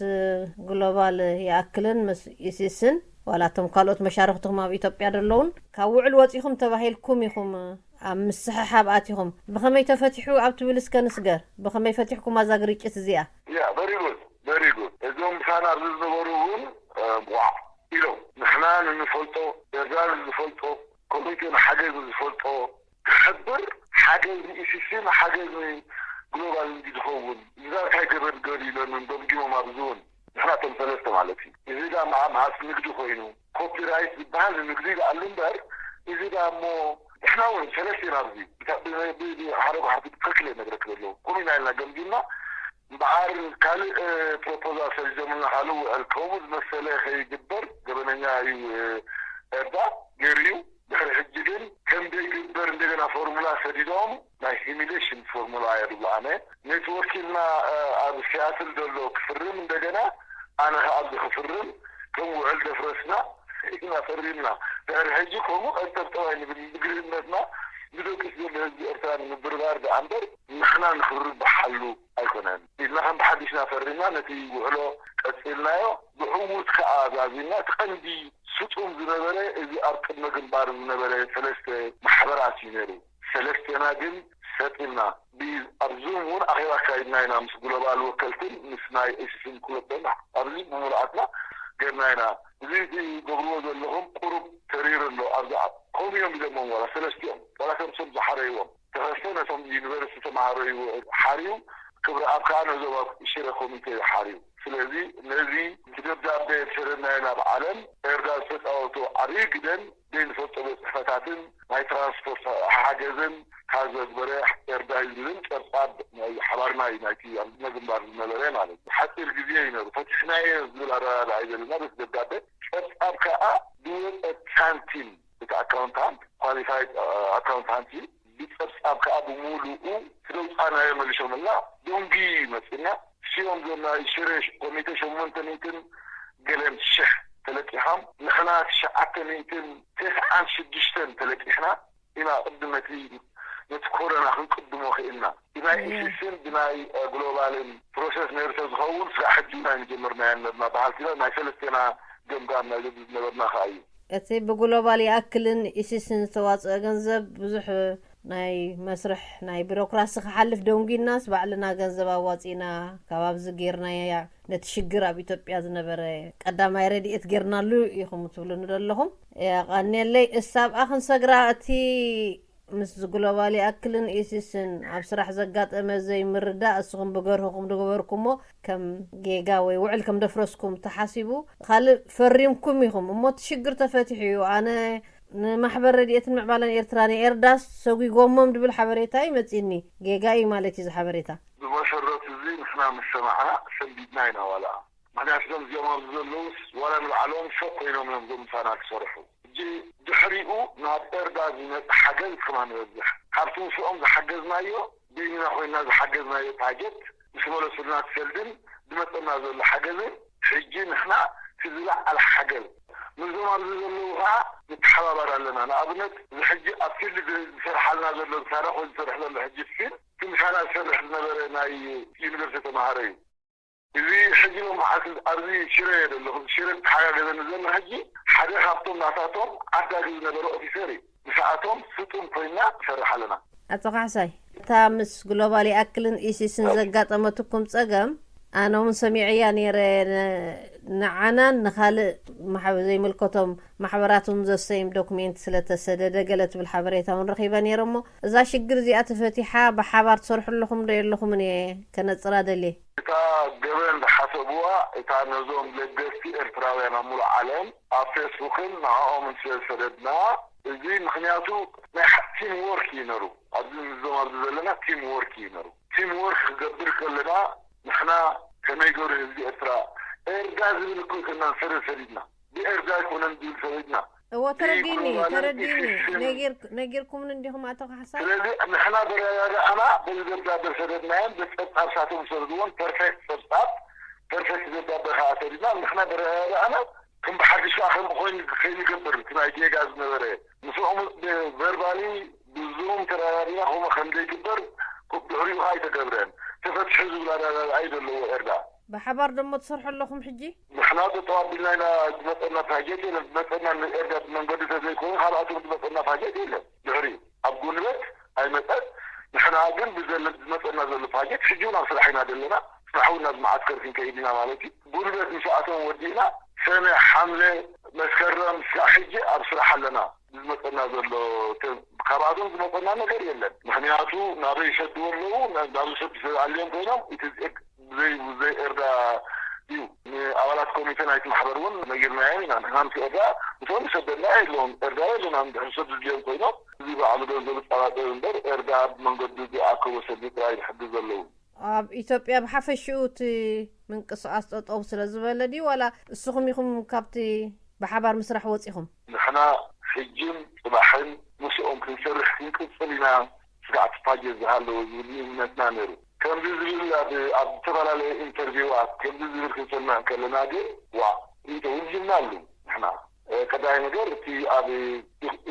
ግሎባል ይኣክልን ምስ ኢሲስን ዋላ እቶም ካልኦት መሻርክትኹም ኣብ ኢትዮጵያ ዘለውን ካብ ውዕል ወፂኹም ተባሂልኩም ኢኹም ኣብ ምስሕሓብ ኣቲኹም ብኸመይ ተፈቲሑ ኣብ ትብል እስከ ንስገር ብኸመይ ፈቲሕኩም ኣዛ ግርጭት እዚኣ ያ very good very good እዞም ምሳና ኣብዚ ዝነበሩ እውን ዋዕ ኢሎም ንሕና ንንፈልጦ ኤርትራ ንዝፈልጦ ኮሚቴ ንሓገዝ ንዝፈልጦ ክሕብር ሓገዝ ንኢሲሲ ንሓገዝ ንግሎባል እንዲ ዝኸውን እዛ እንታይ ገበር ገር ኢሎምን ገምጊሞም ኣብዚ እውን ንሕና እቶም ሰለስተ ማለት እዩ እዚ ዳ መዓ መዓስ ንግዲ ኮይኑ ኮፒራይት ዝበሃል ንንግዲ ይበኣሉ እምበር እዚ ዳ እሞ ንሕና እውን ሰለስተ ኢና ኣብዚ ሓደ ባሕቲ ትክክል ነግረክ ዘለዉ ቁም ኢና ኢልና ገምጊምና እምበኣር ካልእ ፕሮፖዛል ሰዲዶምልና ካልእ ውዕል ከምኡ ዝመሰለ ከይግበር ገበነኛ እዩ ኤርትራ ገይሩ እዩ ድሕሪ ሕጂ ግን ከም ዘይግበር እንደገና ፎርሙላ ሰዲዶም ናይ humiliation formula እየ ዝብሎ ኣነ ኔትወርክ ኢልና ኣብ ሲያትል ዘሎ ክፍርም እንደገና ኣነ ከኣ ኣብዚ ክፍርም ከም ውዕል ዘፍረስና ኢና ፈሪምና ድሕሪ ሕጂ ከምኡ ቀንጠብጠባይ ንብል ንግርህነትና ንደቂስ ዘሎ ህዝቢ ኤርትራ ንምብርባር ደኣ እምበር ንሕና ንክንርብሓሉ ኣይኮነን ኢልና ከም ብሓዲሽና ፈሪምና ነቲ ውዕሎ ቀጺልናዮ ብዕዉት ከኣ ዛዚምና እቲ ቀንዲ ስጡም ዝነበረ እዚ ኣብ ቅድመ ግንባር ዝነበረ ሰለስተ ማሕበራት እዩ ነይሩ ሰለስቴና ግን ሰጢምና ኣብ ዙም እውን ኣኼባ ኣካይድና ኢና ምስ ግሎባል ወከልትን ምስ ናይ ኤስስን ኩለበና ኣብዚ ብምሉኣትና ገርና ኢና እዚ ገብርዎ ዘለኹም ቁሩብ ተሪር ኣሎ ኣብዛ ከምኡ እዮም ኢሎሞም ዋላ ሰለስቲኦም ዋላ ከምሶም ዝሓረይዎም ተኸስተ ነቶም ዩኒቨርሲቲ ተምሃሮ እዩ ሓርዩ ክብረኣብ ከዓ ነዞም ኣብ ሽረ ኮሚቴ እዩ ሓርዩ ስለዚ ነዚ እቲ ደብዳቤ ዝሰደድናዮ ናብ ዓለም ኤርትራ ዝተፃወቱ ዓብዪ ግደን ዘይንፈልጦ ቤት ፅሕፈታትን ናይ ትራንስፖርት ሓገዝን ካብ ዘግበረ ኤርትራ እዩ ዝብል ፀብፃብ ናይ ሓባርና እዩ ናይቲ ኣብ መግንባር ዝነበረ ማለት እዩ ሓፂር ግዜ እዩ ነሩ ፈትሕናዮ ዝብል ኣረዳድኣ እዩ ዘለና በቲ ደብዳቤ ፀብፃብ ከዓ ዝወፀ ሳንቲም እቲ ኣካውንታንት ኳሊፋይድ ኣካውንታንት እዩ ብፀብፃብ ከዓ ብሙሉኡ ስለውፃናዮ መሊሾምልና ዶንጊ መፂና ሲኦም ዘና ሽረ ኮሚቴ ሸሞንተ ሚእትን ገለን ሽሕ ተለቂሖም፣ ንሕና ትሽዓተ ሚእትን ተስዓን ሽዱሽተን ተለቂሕና ኢና። ቅድም ነቲ ነቲ ኮሮና ክንቅድሞ ክኢልና፣ ብናይ ኢሲስን ብናይ ግሎባልን ፕሮሰስ ነርተ ዝኸውን ስራሕ ሕጂ ናይ መጀመርና ነርና በሃልቲ ኢና። ናይ ሰለስቴና ገምጋም ናይ ዝነበርና ከኣ እዩ። እቲ ብግሎባል ይኣክልን ኢሲስን ዝተዋፅአ ገንዘብ ብዙሕ ናይ መስርሕ ናይ ቢሮክራሲ ክሓልፍ ደንጉናስ ባዕልና ገንዘብ ኣዋፂና ካብ ኣብዚ ጌርናያ። ነቲ ሽግር ኣብ ኢትዮጵያ ዝነበረ ቀዳማይ ረድኤት ጌርናሉ ኢኹም ትብሉኒ ዘለኹም። የቐንየለይ። እሳብ ኣኽን ሰግራ እቲ ምስ ግሎባል ይኣክልን ኢሲስን ኣብ ስራሕ ዘጋጠመ ዘይምርዳእ እስኹም ብገርህኹም ዝገበርኩሞ ከም ጌጋ ወይ ውዕል ከም ደፍረስኩም ተሓሲቡ ካልእ ፈሪምኩም ኢኹም እሞ እቲ ሽግር ተፈቲሑ እዩ። ኣነ ንማሕበር ረድኤትን ምዕባለን ኤርትራ ንኤርዳስ ሰጒጎሞም ድብል ሓበሬታ እዩ መጺኒ። ጌጋ እዩ ማለት እዩ እዚ ሓበሬታ። ብመሰረት እዚ ንሕና ምስ ሰማዕና ሰንቢድና ኢና ዋላ። ምክንያቱ እዞም እዚኦም ኣብዚ ዘለውስ ዋላ ንባዕሎም ሰብ ኮይኖም እዮም እዞም ምሳና ዝሰርሑ። ሕጂ ድሕሪኡ ናብ ኤርዳ ዝመጽእ ሓገዝ ከማን ይበዝሕ። ካብቲ ምስኦም ዝሓገዝናዮ በይንና ኮይና ዝሓገዝናዮ ታርጌት ምስ መለሱልና ሰልድን ዝመጸና ዘሎ ሓገዝን ሕጂ ንሕና እቲ ዝለዓለ ሓገዝ ምስዞም ኣብዚ ዘለዉ ከዓ ንተሓባበር ኣለና። ንኣብነት እዚ ሕጂ ኣብ ፊልድ ዝሰርሓልና ዘሎ ምሳና ኮይኑ ዝሰርሕ ዘሎ ሕጂ ፊልድ እቲ ምሳና ዝሰርሕ ዝነበረ ናይ ዩኒቨርሲቲ ተምሃሮ እዩ። እዚ ሕጂ ሎም መዓልቲ ኣብዚ ሽረ እየ ዘለኹ። ሽረ ተሓጋገዘኒ ዘሎ ሕጂ ሓደ ካብቶም ናታቶም ዓዳጊ ዝነበረ ኦፊሰር እዩ። ምስኣቶም ስጡም ኮይና ንሰርሕ ኣለና። ኣቶ ካሕሳይ፣ እታ ምስ ግሎባል ይኣክልን ኢሲስን ዘጋጠመትኩም ጸገም ኣነ እውን ሰሚዐያ ነይረ። ንዓናን ንኻልእ ዘይምልከቶም ማሕበራት እውን ዘሰይም ዶክሜንት ስለተሰደደ ገለ ትብል ሓበሬታ እውን ረኺበ ነይረ። እሞ እዛ ሽግር እዚኣ ተፈቲሓ ብሓባር ትሰርሑ ኣለኹም ዶ የለኹምን እየ ከነጽራ ደልየ። እታ ገበን ዝሓሰብዋ እታ ነዞም ለገስቲ ኤርትራውያን ኣብ ሙሉእ ዓለም ኣብ ፌስቡክን ንዕኦምን ስለ ዝሰደድና፣ እዚ ምክንያቱ ናይ ሓ- ቲም ወርክ እዩ ነሩ። ኣብዚ ምስዞም ኣብዚ ዘለና ቲም ወርክ እዩ ነሩ። ቲም ወርክ ክገብር ከለና ንሕና ከመይ ገሩ ህዝቢ ኤርትራ ኤርዳ ዝብል እኮ ይኮና ሰደድ ሰዲድና ብኤርዳ ኣይኮነን ዝብል ሰዲድና እዎ ተረዲኒ ተረዲኒ ነጊርኩምን እንዲኹም ኣቶ ካሕሳ ስለዚ ንሕና በረዳዳኣና በዚ ደብዳበ ሰደድናዮም በፀብፃብ ሳቶም ዝሰደድዎን ፐርፌክት ፀብፃብ ፐርፌክት ደብዳበ ከዓ ሰዲድና ንሕና በረዳዳኣና ከም ብሓድሽ ከዓ ከም ኮይኑ ከይንገብር እቲ ናይ ጌጋ ዝነበረ ምስኦም ቨርባሊ ብዙም ተረዳዲና ከምኡ ከም ዘይግበር ድሕሪኡ ከዓ ኣይተገብረን ተፈትሑ ዝብል ኣረዳድኣ እዩ ዘለዎ ኤርዳ። ብሓባር ደሞ ትሰርሑ ኣለኹም ሕጂ? ንሕና ጠጠው ኣቢልና ኢና ዝመፀና ፓኬት የለን ዝመፀና ንኤርዳ ብመንገዲ ተዘይኮይኑ ካብኣቶም ዝመፀና ፓኬት የለን ድሕሪኡ ኣብ ጉልበት ኣይመፀን ንሕና ግን ብዘለ ዝመፀና ዘሎ ፓኬት ሕጂ እውን ኣብ ስራሕ ኢና ዘለና ስራሕ እውን ናብ መዓስከር ክንከይድ ኢና ማለት እዩ ጉልበት ምስኣቶም ወዲእና ሰነ ሓምለ መስከረም ስራሕ ሕጂ ኣብ ስራሕ ኣለና ዝመፀና ዘሎ ካብኣቶም ዝመፀና ነገር የለን ምክንያቱ ናበይ ይሰድዎ ኣለዉ ናብ ዝሰዱ ኣልዮም ኮይኖም እቲ ብዘይ ብዘይ ኤርዳ እዩ ንኣባላት ኮሚቴ ናይቲ ማሕበር እውን ነጊርናዮም ኢና ንሕና ምስ ኤርዳ ምስኦም ዝሰደና የለዎም ኤርዳ የለና ንድሕር ሰብ ዝድልዮም ኮይኖም እዚ በዓሉ ገንዘብ ዝጠባጠብ እምበር ኤርዳ ብመንገዱ ዝኣከቦ ሰብ ጥራይ ዝሕግዝ ዘለዉ ኣብ ኢትዮጵያ ብሓፈሽኡ እቲ ምንቅስቃስ ጠጠው ስለ ዝበለ ድዩ ዋላ እስኹም ኢኹም ካብቲ ብሓባር ምስራሕ ወፂኹም? ንሕና ሕጅን ፅባሕን ምስኦም ክንሰርሕ ክንቅፅል ኢና ስጋዕ ትፋጀ ዝሃለወ ዝብል እዩ እምነትና ነይሩ። ከምዚ ዝብል ኣብ ኣብ ዝተፈላለየ ኢንተርቪዋት ከምዚ ዝብል ክንሰምዕ ከለና ግን ዋእ ኢተውጅብና ኣሉ ንሕና ቀዳማይ ነገር እቲ ኣብ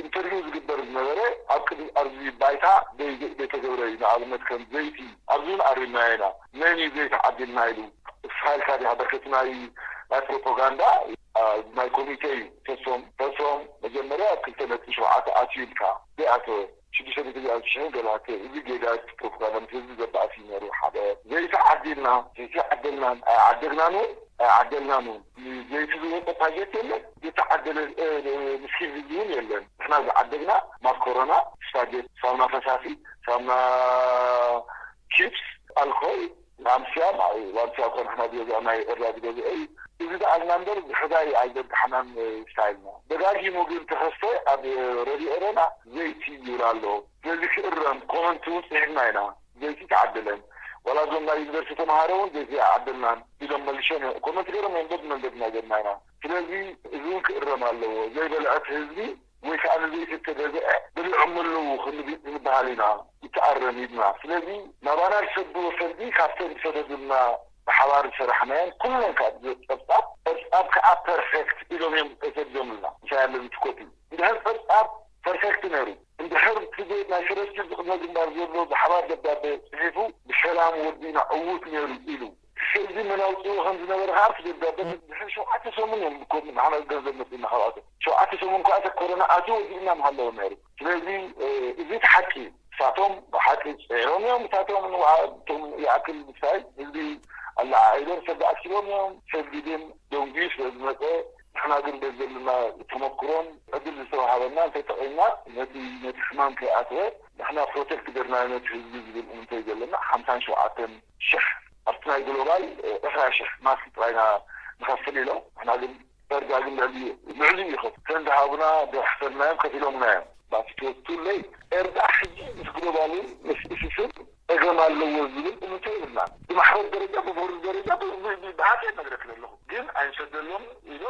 ኢንተርቪው ዝግበር ዝነበረ ኣብ ቅድሚ ኣብዚ ባይታ ዘይተገብረ እዩ ንኣብነት ከም ዘይቲ ኣብዚ እውን ኣሪምናዮ ኢና መን እዩ ዘይቲ ዓዲልና ኢሉ እስኻ ኢልካ ዲኻ በርከቲ ናይ ናይ ፕሮፓጋንዳ ናይ ኮሚቴ እዩ ተሶም ተሶም መጀመርያ ክልተ ነጥቢ ሸውዓተ ኣትዩ ኢልካ ዘይኣተወ ሽዱሽተ ሚእቲ ዚኣ ሽሕን ገለ ሃብቲ እዚ ጌጋ ፕሮፓጋንዳ ምስ ህዝቢ ዘባእስ እዩ ነይሩ ሓደ ዘይተዓዲልና ዘይተዓደልናን ኣይዓደግናን እውን ኣይዓደልናን እውን ዘይቲ ዝወፀ ፓጀት የለን ዝተዓደለ ምስኪን ህዝቢ እውን የለን ንሕና ዝዓደግና ማኮሮና ስፓጀት ሳሙና ፈሳሲ ሳሙና ቺፕስ ኣልኮል ላምስያ ላምስያ እኮ ንሕና ዝገዛእናዮ ኤርትራ ዝገዝኦ እዩ እዚ ደኣ ኢልና እምበር ዝሕዛይ ኣይዘርጋሕናን ስታይልና ደጋጊሙ ግን ተኸስተ ኣብ ሬድዮ ኤረና ዘይቲ ይብል ኣሎ ስለዚ ክእረም ኮመንት እውን ፅሒፍና ኢና ዘይቲ ተዓደለን ዋላ እዞም ናይ ዩኒቨርሲቲ ተምሃሮ እውን ዘይቲ ኣይዓደልናን ኢሎም መሊሾም እዮም ኮመንት ገይሮም እዮም በብመንገድና ገድና ኢና ስለዚ እዚ እውን ክእረም ኣለዎ ዘይበልዐት ህዝቢ ወይ ከዓ ንዘይቲ ዝተገዝአ በሊዖም ኣለዉ ክንብል ኢና ይተኣረም ኢልና ስለዚ ናባና ዝሰድዎ ሰልዲ ካብተን ዝሰደዱልና ብሓባር ዝሰራሕናየን ኩለን ካብ ፀብፃብ ጸብጻብ ከዓ ፐርፌክት ኢሎም እዮም ተሰዲዶምልና። ምሳይ ኣለኒ ትኮት እዩ። እንድሕር ጸብጻብ ፐርፌክት ነይሩ፣ እንድሕር እቲ ናይ ሰለስቲኡ ዝቕድመ ግንባር ዘሎ ብሓባር ደብዳቤ ጽሒፉ ብሰላም ወዲእና ዕዉት ነይሩ ኢሉ፣ ሕዚ መን ኣውፅዎ ከም ዝነበረ ከዓ ኣብቲ ደብዳቤ ድሕሪ ሸውዓተ ሰሙን እዮም እኮ ንሕና ገንዘብ መፅእና ካብኣቶም። ሸውዓተ ሰሙን ከዓ እቲ ኮሮና ኣትዩ ወዲእና ምሃለዎ ነይሩ። ስለዚ፣ እ፣ እዚ እቲ ሓቂ እዩ። እሳቶም ብሓቂ ፅዒሮም እዮም። እሳቶም ንባዕልቶም ይኣክል ምሳይ ህዝቢ ኣለዓዒሎም ሰብ ኣኪቦም እዮም። ሰብ ግን ደንጉዩ ስለ ዝመፀ፣ ንሕና ግን በዚ ዘለና ተመክሮን ዕድል ዝተዋሃበና እንተጠቒምና ነቲ፣ ነቲ ሕማም ከይኣተወ ንሕና ፕሮቴክት ገርና ነቲ ህዝቢ ዝብል እንተይ ዘለና ሓምሳን ሸውዓተን ሽሕ ኣብቲ ናይ ግሎባል፣ እ፣ ዕስራ ሽሕ ማስክ ጥራይና ንኸፍል ኢሎም። ንሕና ግን ዳርጋ ግን ልዕሊ፣ ልዕሊ ይኸፍል። ከም ዝሃቡና ዶ ሕሰብናዮም ከፊሎምና እዮም። ባቲ ቱ ቱ ሌት ኤርትራ ሕጂ ምስ ግሎባልን ምስ ኢሲስን ጸገም ኣለዎ ዝብል እምንቶ የብልናን። ብማሕበር ደረጃ፣ ብቦርድ ደረጃ፣ ብ-፣ ብ-፣ ብ-፣ ብሓቂ ነግረክ ዘለኹ። ግን ኣይንሰደሎም ኢሎ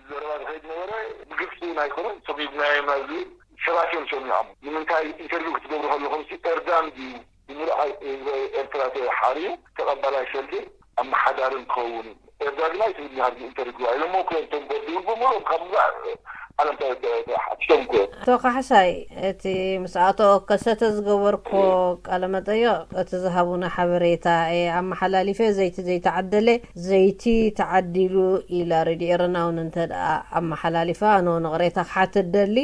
ዘረባ ዝኸይድ ነበረ። ብግልፂ እውን ኣይኮነን፣ ሰጒግናዮም ናብ ዝብል ሰባት እዮም ሰሚዖም። ንምንታይ ኢንተርቪው ክትገብሩ ከለኹም ሲ ኤርዳን ድዩ ብምሉእ ህዝቢ ኤርትራ ተሓርዩ ተቐባላይ ሰልዲ ኣመሓዳርን ክኸውን እዩ። ኤርትራ ግና ኣይትብልኒ ኣብዚ ኢንተርቪው ኢሎሞ እኮ እዮም። እቶም ቦርድ እውን ብምሉኦም ካብ ሙሉእ ዓለም ተ-፣ ተ-፣ ተሓቲቶም እኮ እዮም። ኣቶ ካሕሳይ፣ እቲ ምስ ኣቶ ከሰተ ዝገበርኮ ቃለ መጠይቕ፣ እቲ ዝሃቡና ሓበሬታ እየ ኣመሓላሊፈ። ዘይቲ ዘይተዓደለ ዘይቲ ተዓዲሉ ኢላ ሬድዮ ኤረና እውን እንተ ደኣ ኣመሓላሊፋ፣ ኣነ እውን ቅሬታ ክሓትት ደሊ።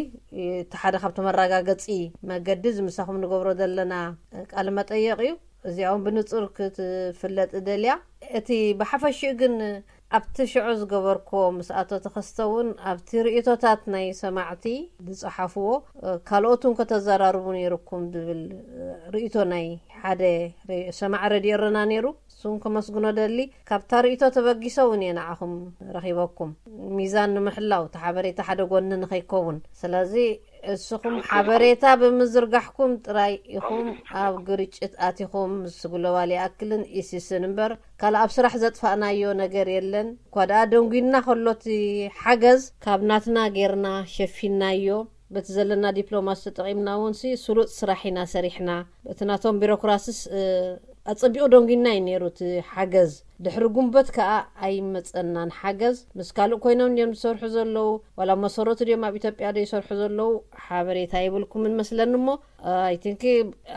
እቲ ሓደ ካብቲ መረጋገጺ መገዲ እዚ ምሳኹም ንገብሮ ዘለና ቃለ መጠይቕ እዩ። እዚኣ እውን ብንጹር ክትፍለጥ እደልያ። እቲ ብሓፈሽኡ ግን ኣብቲ ሽዑ ዝገበርክዎ ምስ ኣቶ ተኸስተ እውን ኣብቲ ርእይቶታት ናይ ሰማዕቲ ዝጸሓፍዎ፣ እ፣ ካልኦት እውን ከተዘራርቡ ነይርኩም ዝብል፣ እ፣ ርእይቶ ናይ ሓደ ሬ-፣ ሰማዒ ረድዮ ኤረና ነይሩ። እሱን ከመስግኖ ደሊ። ካብታ ርእይቶ ተበጊሶ እውን እየ ንዓኹም ረኺበኩም። ሚዛን ንምሕላው፣ እቲ ሓበሬታ ሓደ ጎኒ ንኸይከውን። ስለዚ እስኹም ሓበሬታ ብምዝርጋሕኩም ጥራይ ኢኹም ኣብ ግርጭት ኣቲኹም። ምስ ግሎባል ይኣክልን ኢሲስን እምበር ካልእ ኣብ ስራሕ ዘጥፋእናዮ ነገር የለን። እኳ ደኣ ደንጒና ከሎ እቲ ሓገዝ ካብ ናትና ጌርና ሸፊንናዮ። በቲ ዘለና ዲፕሎማሲ ተጠቒምና እውን ሲ ስሉጥ ስራሕ ኢና ሰሪሕና። በቲ ናቶም ቢሮክራስስ፣ እ፣ ኣጸቢቑ ደንጒና እዩ ነይሩ እቲ ሓገዝ። ድሕሪ ጉንበት ከኣ ኣይመጸናን ሓገዝ። ምስ ካልእ ኮይኖም ድዮም ዝሰርሑ ዘለዉ? ዋላ መሰረቱ ድዮም ኣብ ኢትዮጵያ ዶ ይሰርሑ ዘለዉ? ሓበሬታ የብልኩምን መስለኒ እሞ፣ ኣይ ቲንክ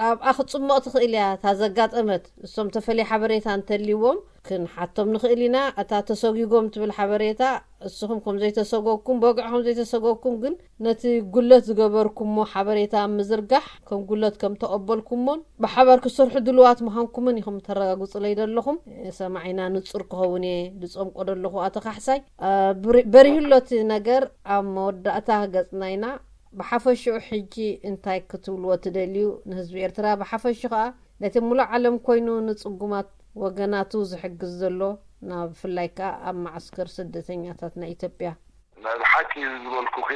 ኣብኣ ክትጽመቕ ትኽእል እያ እታ ዘጋጠመት። እሶም ተፈልየ ሓበሬታ እንተልይዎም ክንሓቶም ንኽእል ኢና። እታ ተሰጒጎም ትብል ሓበሬታ እስኹም ከም ዘይተሰጎግኩም፣ ብወግዒ ከም ዘይተሰጎግኩም ግን ነቲ ጉለት ዝገበርኩሞ ሓበሬታ ኣብ ምዝርጋሕ ከም ጉለት ከም ተቐበልኩሞን ብሓባር ክሰርሑ ድልዋት ምዃንኩምን ኢኹም ተረጋግጹለይ ደለኹም። ሰማዒና ንጹር ክኸውን እየ ዝጸምቆ ደለኹ ኣቶ ካሕሳይ። እ፣ ብሪ-፣ በሪሁሎ እቲ ነገር ኣብ መወዳእታ ገጽና ኢና። ብሓፈሽኡ ሕጂ እንታይ ክትብልዎ ትደልዩ ንህዝቢ ኤርትራ? ብሓፈሽኡ ከኣ ነቲ ሙሉእ ዓለም ኮይኑ ንጽጉማት ወገናቱ ዝሕግዝ ዘሎ፣ ናብ ብፍላይ ከኣ ኣብ መዓስከር ስደተኛታት ናይ ኢትዮጵያ? ናይ ብሓቂ ዝበልኩኺ፣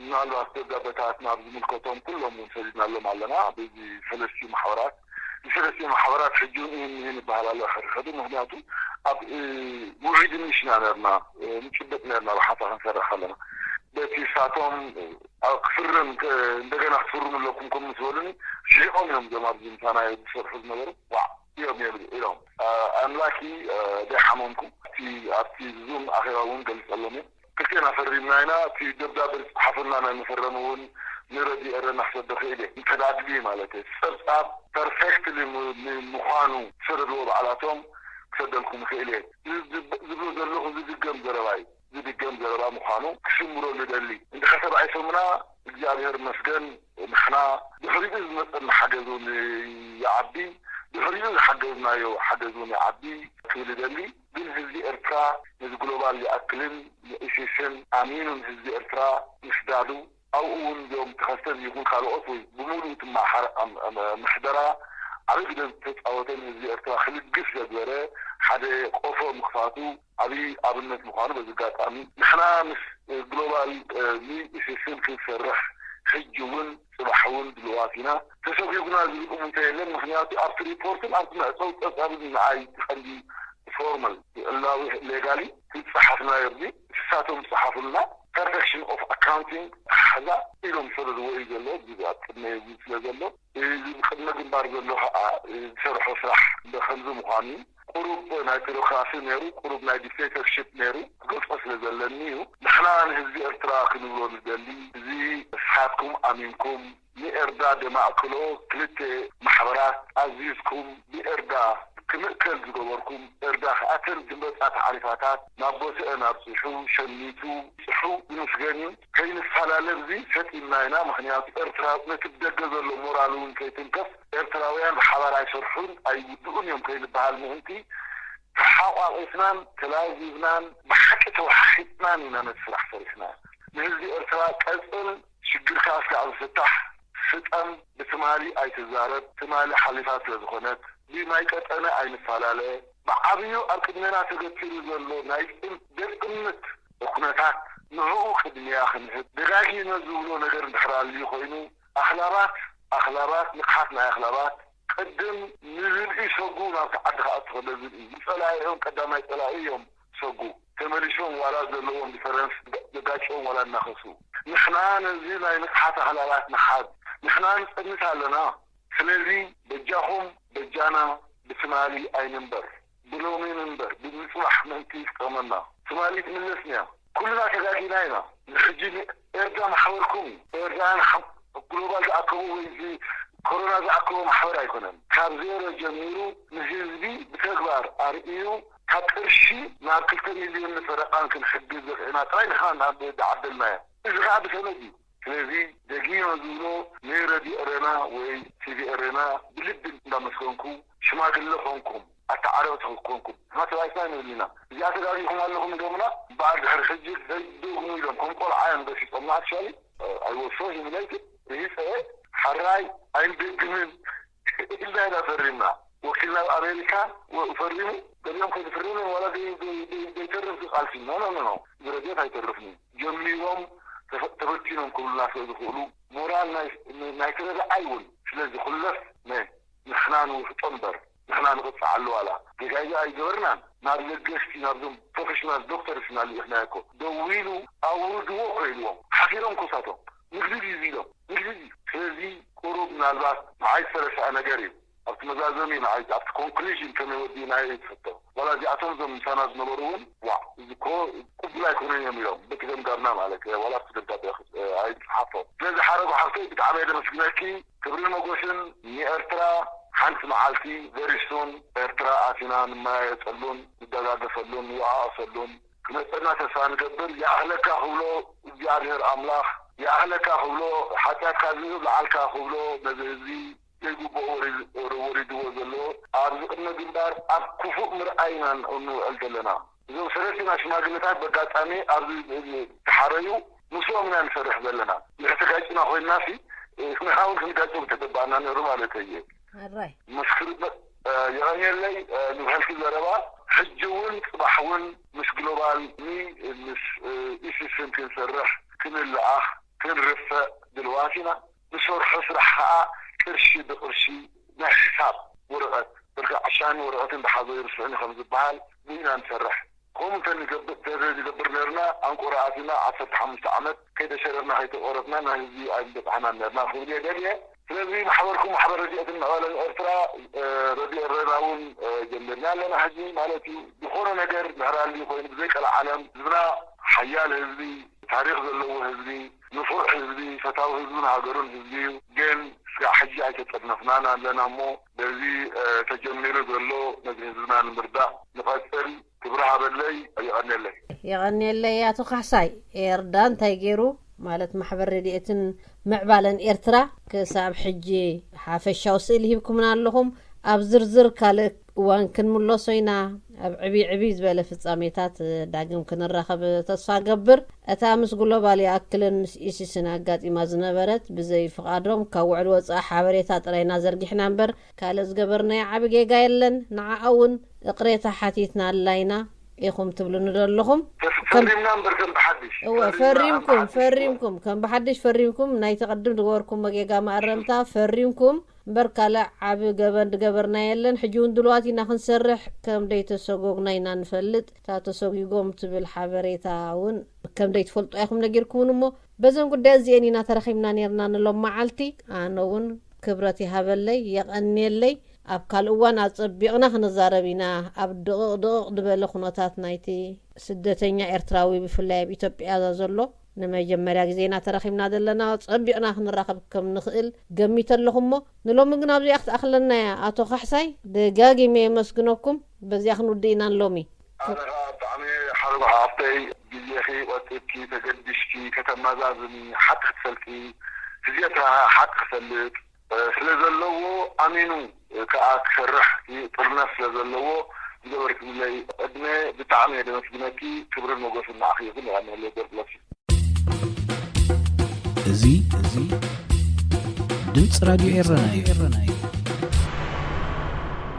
ምናልባት ደብዳበታት ናብ ዝምልከቶም ኩሎም እውን ሰዲድናሎም ኣለና። በዚ ሰለስቲኡ ማሕበራት፣ ንሰለስቲኡ ማሕበራት ሕጂ እውን ይህን ይህን ይበሃል ኣሎ ሕድሕዱ። ምኽንያቱ ኣብ፣ እ፣ ውዑይ ድንሽ ኢና ነርና፣ እ፣ ንጭበጥ ነርና ብሓታ ክንሰርሕ ከለና። በቲ ሳቶም፣ እ፣ ኣብ ክፍርም ከ-፣ እንደገና ክትፍርሙ ኣለኩም ከም ምስ በሉኒ፣ ሽሒቖም እዮም እዞም ኣብዚ ምሳና ዝሰርሑ ዝነበሩ። ዋዕ እዮም የብሉ ኢሎም። እ፣ ኣምላኪ፣ እ፣ ዘይሓመምኩ። ኣብቲ፣ ኣብቲ ዙም ኣኼባ እውን ገልጸሎም እዮም። ክልቴና ፈሪምና ኢና። እቲ ደብዳበ ዝጸሓፈልና ናይ መፈረሚ እውን ንረድኤ ኤረና ክሰዶ ክእል እየ። እንተ ደኣ ኣድልዩ ማለት እየ። ጸብጻብ ፐርፌክትሊ ም-፣ ም-፣ ምዃኑ ሰደድዎ ባዕላቶም ክሰደልኩም ክእል እየ። እዚ ዝብ-፣ ዝብሎ ዘለኹ ዝድገም ዘረባ እዩ። ዝድገም ዘረባ ምዃኑ ክስምሮ ንደሊ። እንድሕር ተባኢሶምና እግዚኣብሔር ይመስገን፣ ንሕና ድሕሪኡ ዝመጸና ሓገዝ እውን ይዓቢ። ድሕሪኡ ዝሓገዝናዮ ሓገዝ እውን ይዓቢ ክብል ይደሊ። ግን ህዝቢ ኤርትራ ነዚ ግሎባል ይኣክልን ንኢሲስን ኣሚኑ ንህዝቢ ኤርትራ ምስዳዱ፣ ኣብኡ እውን እዚኦም ተኸስተን ይኹን ካልኦት ወይ ብምሉእ እቲ ማሓረ-፣ ኣም-፣ ኣም-፣ ምሕደራ ዓቢ ግደ ዝተጻወተ ንህዝቢ ኤርትራ ክልግስ ዘግበረ ሓደ ቆፎ ምኽፋቱ ዓቢ ኣብነት ምዃኑ በዚ ኣጋጣሚ ንሕና ምስ ግሎባል፣ እ፣ ንኢሲስን ክንሰርሕ ሕጂ እውን ጽባሕ እውን ድልዋት ኢና። ተሰጒጉና ዝብል እምንቶ የለን። ምኽንያቱ ኣብቲ ሪፖርትን ኣብቲ መዕጸዊ ጸብጻብን ንዓይ እቲ ቀንዲ ፎርማል፣ ዕላዊ፣ ሌጋሊ ዝጸሓፍናዮ እዚ ንሳቶም ዝጸሓፉልና perfection of accounting ሓዛ ኢሎም ስለ ዝወዩ ዘሎ፣ እዚ ኣብ ቅድመ እዚ ስለ ዘሎ፣ እዚ ቅድመ ግንባር ዘሎ ከዓ ዝሰርሖ ስራሕ ከምዚ ምዃኑ፣ ቁሩብ ናይ ቴዎክራሲ ነይሩ፣ ቁሩብ ናይ ዲክቴተርሽፕ ነይሩ፣ ክገልጾ ስለ ዘለኒ እዩ። ንሕና ንህዝቢ ኤርትራ ክንብሎ ንደሊ፣ እዚ ንስኻትኩም ኣሚንኩም ንኤርትራ ደማእክሎ ክልተ ማሕበራት ኣዚዝኩም፣ ብኤርትራ ክምእከል ዝገበርኩም፣ ኤርትራ ከኣተን ዝመጻ ታዕሪፋታት ናብ ቦትአን ኣብጺሑ፣ ሸሚቱ፣ ጽሑ ዝምስገን እዩ። ከይንፈላለ ብዚ ሰጢምና ኢና። ምኽንያቱ ኤርትራ ነቲ ብደገ ዘሎ ሞራል እውን ከይትንከፍ፣ ኤርትራውያን ብሓባር ኣይሰርሑን ኣይውድኡን እዮም ከይንበሃል ምእንቲ፣ ተሓቋቂፍናን ተላዚብናን ብሓቂ ተወሓሒጥናን ኢና ነቲ ስራሕ ሰሪሕና። ንህዝቢ ኤርትራ ቀጽል፣ ሽግርካ እስካዕ ዝፍታሕ፣ ስጠም፣ ብትማሊ ኣይትዛረብ፣ ትማሊ ሓሊፋ ስለ ዝኾነት፣ ብናይ ቀጠነ ኣይንፈላለ፣ ብዓብዩ ኣብ ቅድሜና ተገቲሩ ዘሎ ናይ ጽን-፣ ዘጽንት ኩነታት፣ ንዕኡ ቅድሚያ ክንህብ፣ ደጋጊመ ዝብሎ ነገር እንድሕር ኣልዩ ኮይኑ፣ ኣኽላባት፣ ኣኽላባት፣ ንቕሓት ናይ ኣኽላባት፣ ቅድም ንዝርኢ ሰጉ ናብቲ ዓዲ ክኣቱ ከሎ ዝርኢ፣ ዝጸላኢኦም ቀዳማይ ጸላኢ እዮም ሰጉ። ተመሊሶም ዋላ ዘለዎም ዲፈረንስ ዘጋጭዎም ዋላ እናኸሱ። ንሕና ነዚ ናይ ንቕሓት ኣኽላባት ንሓዝ። ንሕና ንጸንት ኣለና። ስለዚ በጃኹም በጃና ብትማሊ ኣይንንበር። ብሎሚ ንንበር። ብምጽባሕ ምእንቲ ይጥቀመና። ትማሊ ትምለስን እያ። ኩልና ተጋጊና ኢና። ንሕጂ ኤርትራ ማሕበርኩም እዩ። ኤርትራ ንሓ-፣ ግሎባል ዝኣከቦ ወይ እዚ ኮሮና ዝኣከቦ ማሕበር ኣይኮነን። ካብ ዜሮ ጀሚሩ ንህዝቢ ብተግባር ኣርእዩ ካብ ቅርሺ ናብ ክልተ ሚልዮን ንፈረቓን ክንሕግዝ ዘኽእና ጥራይ ንሕና ናብ ዝዓደልናዮ። እዚ ከዓ ብሰነድ እዩ። ስለዚ ደጊመ ዝብሎ ንረድዮ ኤረና ወይ ቲቪ ኤረና ብልቢ እንዳመስገንኩ፣ ሽማግለ ኮንኩም፣ ኣተዓረቕቲ ኮንኩም፣ ንሕና ተባኢስና ኣይንብል ኢና። እዚኣ ተጋጊኹም ኣለኹም ኢሎምና፣ እምበኣር ድሕሪ ሕጂ ከይደግሙ ኢሎም ከም ቆልዓ እዮም ገሲጾምና። ኣክቹዋሊ፣ I was so humiliated። ርሂጸ እየ፣ ሕራይ ኣይንደግምን ኢልና ኢና ፈሪምና። ወኪልና ኣብ ኣሜሪካ ወ-፣ ፈሪሙ፣ ገሊኦም ከይፍርሙ ዋላ ዘይ-፣ ዘይ-፣ ዘይ-፣ ዘይተርፍ ቃልሲ። ኖ፣ ኖ፣ ኖ፣ ኖ። ዝረድዮት ኣይተርፍን እዩ። ጀሚሮም ተፈ-፣ ተበቲኖም ክብሉና ስለ ዝኽእሉ፣ ሞራል ናይ፣ ናይ ተረዳኣይ እውን ስለ ዝኹለፍ፣ ነ-፣ ንሕና ንውሕጦ እምበር፣ ንሕና ንቕጻዓሉ ዋላ። ጌጋ ኣይገበርናን። ናብ ለገስቲ፣ ናብዞም ፕሮፌሽናል ዶክተርስ ኢና ልኢኽናዮ እኮ። ደዊሉ ኣውርድዎ እኮ ኢልዎም። ሓፊሮም እኮ እሳቶም። ንግዲ ድዩ ኢሎም። ንግዲ ድዩ። ስለዚ ቁሩብ ምናልባት ንዓይ ዝተረስዐ ነገር እዩ። ኣብቲ መዛዘሚ ንዓይ፣ ኣብቲ ኮንክሉዥን ከመይ ወዲእናዮ እዩ ዝፍቶ። ዋላ እዚኣቶም እዞም ምሳና ዝነበሩ እውን፣ ዋእ፣ እዚ እኮ ቅቡል ኣይኮነን እዮም ኢሎም። በቲ ገምጋምና ማለት እየ። ዋላ ኣብቲ ደብዳቤ ክስ-፣ ኣይንጽሓፎ። ስለዚ ሓረጉ ሓፍተይ ብጣዕሚ እየ ዘመስግነኪ። ክብርን ሞጎስን ንኤርትራ። ሓንቲ መዓልቲ ቨሪ ሱን ኤርትራ ኣቲና ንመያየጠሉን ንደጋገፈሉን ንወዓወሰሉን ክመጸና ተስፋ ንገብር። ይኣኽለካ ክብሎ እግዚኣብሔር ኣምላኽ፣ ይኣኽለካ ክብሎ፣ ሓጢኣትካ ዝህብ ለዓልካ ክብሎ፣ ነዚ ህዝቢ ዘይግብኦ ወሪ-፣ ወሪ-፣ ወሪድዎ ዘሎ ኣብዚ ቅድመ ግንባር ኣብ ክፉእ ምርኣይ ኢና ን-፣ እንውዕል ዘለና። እዞም ሰለስትና ሽማግለታት በጋጣሚ ኣብዚ ተሓረዩ ምስኦም ኢና ንሰርሕ ዘለና። ድሕሪ ተጋጭና ኮይንና ሲ ንሕና እውን ክንጋጨ ምተገባእና ነይሩ ማለት እየ። ኣራይ። መስክር የቐንየለይ ንብሕልኪ ዘረባ። ሕጂ እውን ጽባሕ እውን ምስ ግሎባል ሚ ምስ ኢሲስን ክንሰርሕ፣ ክንለኣኽ፣ ክንርፈእ ድልዋት ኢና። ንሰርሖ ስራሕ ከዓ ቅርሺ ብቅርሺ ናይ ሕሳብ ወረቐት፣ ብርካ ዕሻን ወረቐትን ብሓዘ ይርስዑኒ ከም ዝበሃል ብኢና ንሰርሕ። ከምኡ እንተንገብር፣ እንተዘይንገብር ነርና፣ ኣንቆራ ኣቲና ዓሰርተ ሓሙሽተ ዓመት ከይተሸረርና ከይተቆረብና ናይ ህዝቢ ኣይምበጻሕናን ነርና ክብል እየ ደልየ። ስለዚ ማሕበርኩም ማሕበር ረድኤትን ምዕባለን ኤርትራ፣ ረድዮ ኤረና እውን ጀሚርና ኣለና ሕጂ ማለት እዩ። ዝኾነ ነገር ድሕር ኣልዩ ኮይኑ ብዘይ ቀልዓለም ህዝብና ሓያል ህዝቢ፣ ታሪኽ ዘለዎ ህዝቢ፣ ንፉዕ ህዝቢ፣ ፈታዊ ህዝብን ሃገሩን ህዝቢ እዩ። ግን እስካዕ ሕጂ ኣይተጠርነፍናን ኣለና እሞ በዚ ተጀሚሩ ዘሎ ነዚ ህዝብና ንምርዳእ ንቐጽል። ክብሪ ሃበለይ። የቐንየለይ። የቐንየለይ ኣቶ ካሕሳይ። ኤርዳ እንታይ ገይሩ ማለት ማሕበር ረድኤትን ምዕባለን ኤርትራ ክሳብ ሕጂ ሓፈሻዊ ስእሊ ሂብኩምና ኣለኹም። ኣብ ዝርዝር ካልእ እዋን ክንምለሶ ኢና። ኣብ ዕብይ ዕብይ ዝበለ ፍጻሜታት ዳግም ክንራኸብ ተስፋ ገብር። እታ ምስ ግሎባል ይኣክልን ምስ ኢሲስን ኣጋጢማ ዝነበረት ብዘይ ፍቓዶም ካብ ውዕል ወጻኢ ሓበሬታ ጥራይና ዘርጊሕና እምበር ካልእ ዝገበርናዮ ዓቢ ጌጋ የለን። ንዓኣ እውን እቕሬታ ሓቲትና ኣላይና ኢኹም ትብሉኒ ዶ ኣለኹም? ከም ፈሪምና እምበር ከም ብሓድሽ። እወ፣ ፈሪምና ከም ፈሪምኩም፣ ብሓድሽ። ፈሪምኩም፣ ከም ብሓድሽ ፈሪምኩም፣ ናይቲ ቅድም ዝገበርኩሞ ጌጋ መኣረምታ ፈሪምኩም፣ እምበር ካልእ ዓቢ ገበን ዝገበርና የለን። ሕጂ እውን ድልዋት ኢና ክንሰርሕ፣ ከም ደይተሰጎግና ኢና ንፈልጥ። እታ ተሰጒጎም ትብል ሓበሬታ እውን ከም ደይትፈልጡ ኢኹም ነጊርኩምን እሞ፣ በዘን ጉዳይ እዚኤን ኢና ተረኺብና ነርና ንሎም መዓልቲ። ኣነ እውን ክብረት ይሃበለይ፣ የቐንየለይ። ኣብ ካልእ እዋን ኣጸቢቕና ክንዛረብ ኢና። ኣብ ድቕቕ ድቕቕ ዝበለ ኩነታት ናይቲ ስደተኛ ኤርትራዊ፣ ብፍላይ ኣብ ኢትዮጵያ ዘሎ፣ ንመጀመርያ ግዜ ኢና ተረኺብና ዘለና። ጸቢቕና ክንራኸብ ከም ንኽእል ገሚተ ኣለኹ እሞ፣ ንሎሚ ግን ኣብዚኣ ክትኣኽለና እያ። ኣቶ ካሕሳይ፣ ደጋጊመ የመስግነኩም። በዚኣ ክንውድእ ኢና ንሎሚ። ኣነ ኸኣ ብጣዕሚ ሓርባ ሓፍተይ፣ ግዜኺ ቆጢብኪ ተገዲሽኪ ከተመዛዝኒ፣ ሓቂ ክትፈልጢ፣ ህዝቢ ኤርትራ ሓቂ ክፈልጥ፣ እ፣ ስለ ዘለዎ፣ ኣሚኑ ከኣ ክሰርሕ ጥርነት ስለ ዘለዎ፣ ዝገበርክምለይ ዕድመ ብጣዕሚ እየ ደመስግነኪ። ክብርን ሞገስን ንዓኺ ይኹን። የቐንየለይ። God bless you። እዚ እዚ ድምፂ ራድዮ ኤረና እዩ።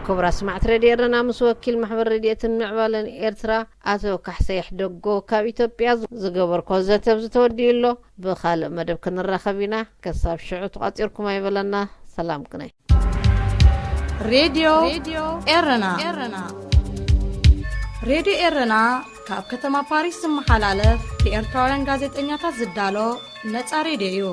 ክቡራት ስማዕቲ ሬድዮ ኤረና፣ ምስ ወኪል ማሕበር ረድኤትን ምዕባለን ኤርትራ ኣቶ ካሕሳይ ሕደጎ ካብ ኢትዮጵያ ዝገበርኮ ዘተ ኣብዚ ተወዲኡ ኣሎ። ብኻልእ መደብ ክንራኸብ ኢና። ከሳብ ሽዑ ተቋፂርኩም ኣይበለና። ሰላም ቅነ። ሬድዮ ኤረና። ሬድዮ ኤረና ካብ ከተማ ፓሪስ ዝመሓላለፍ ብኤርትራውያን ጋዜጠኛታት ዝዳሎ ነጻ ሬድዮ እዩ።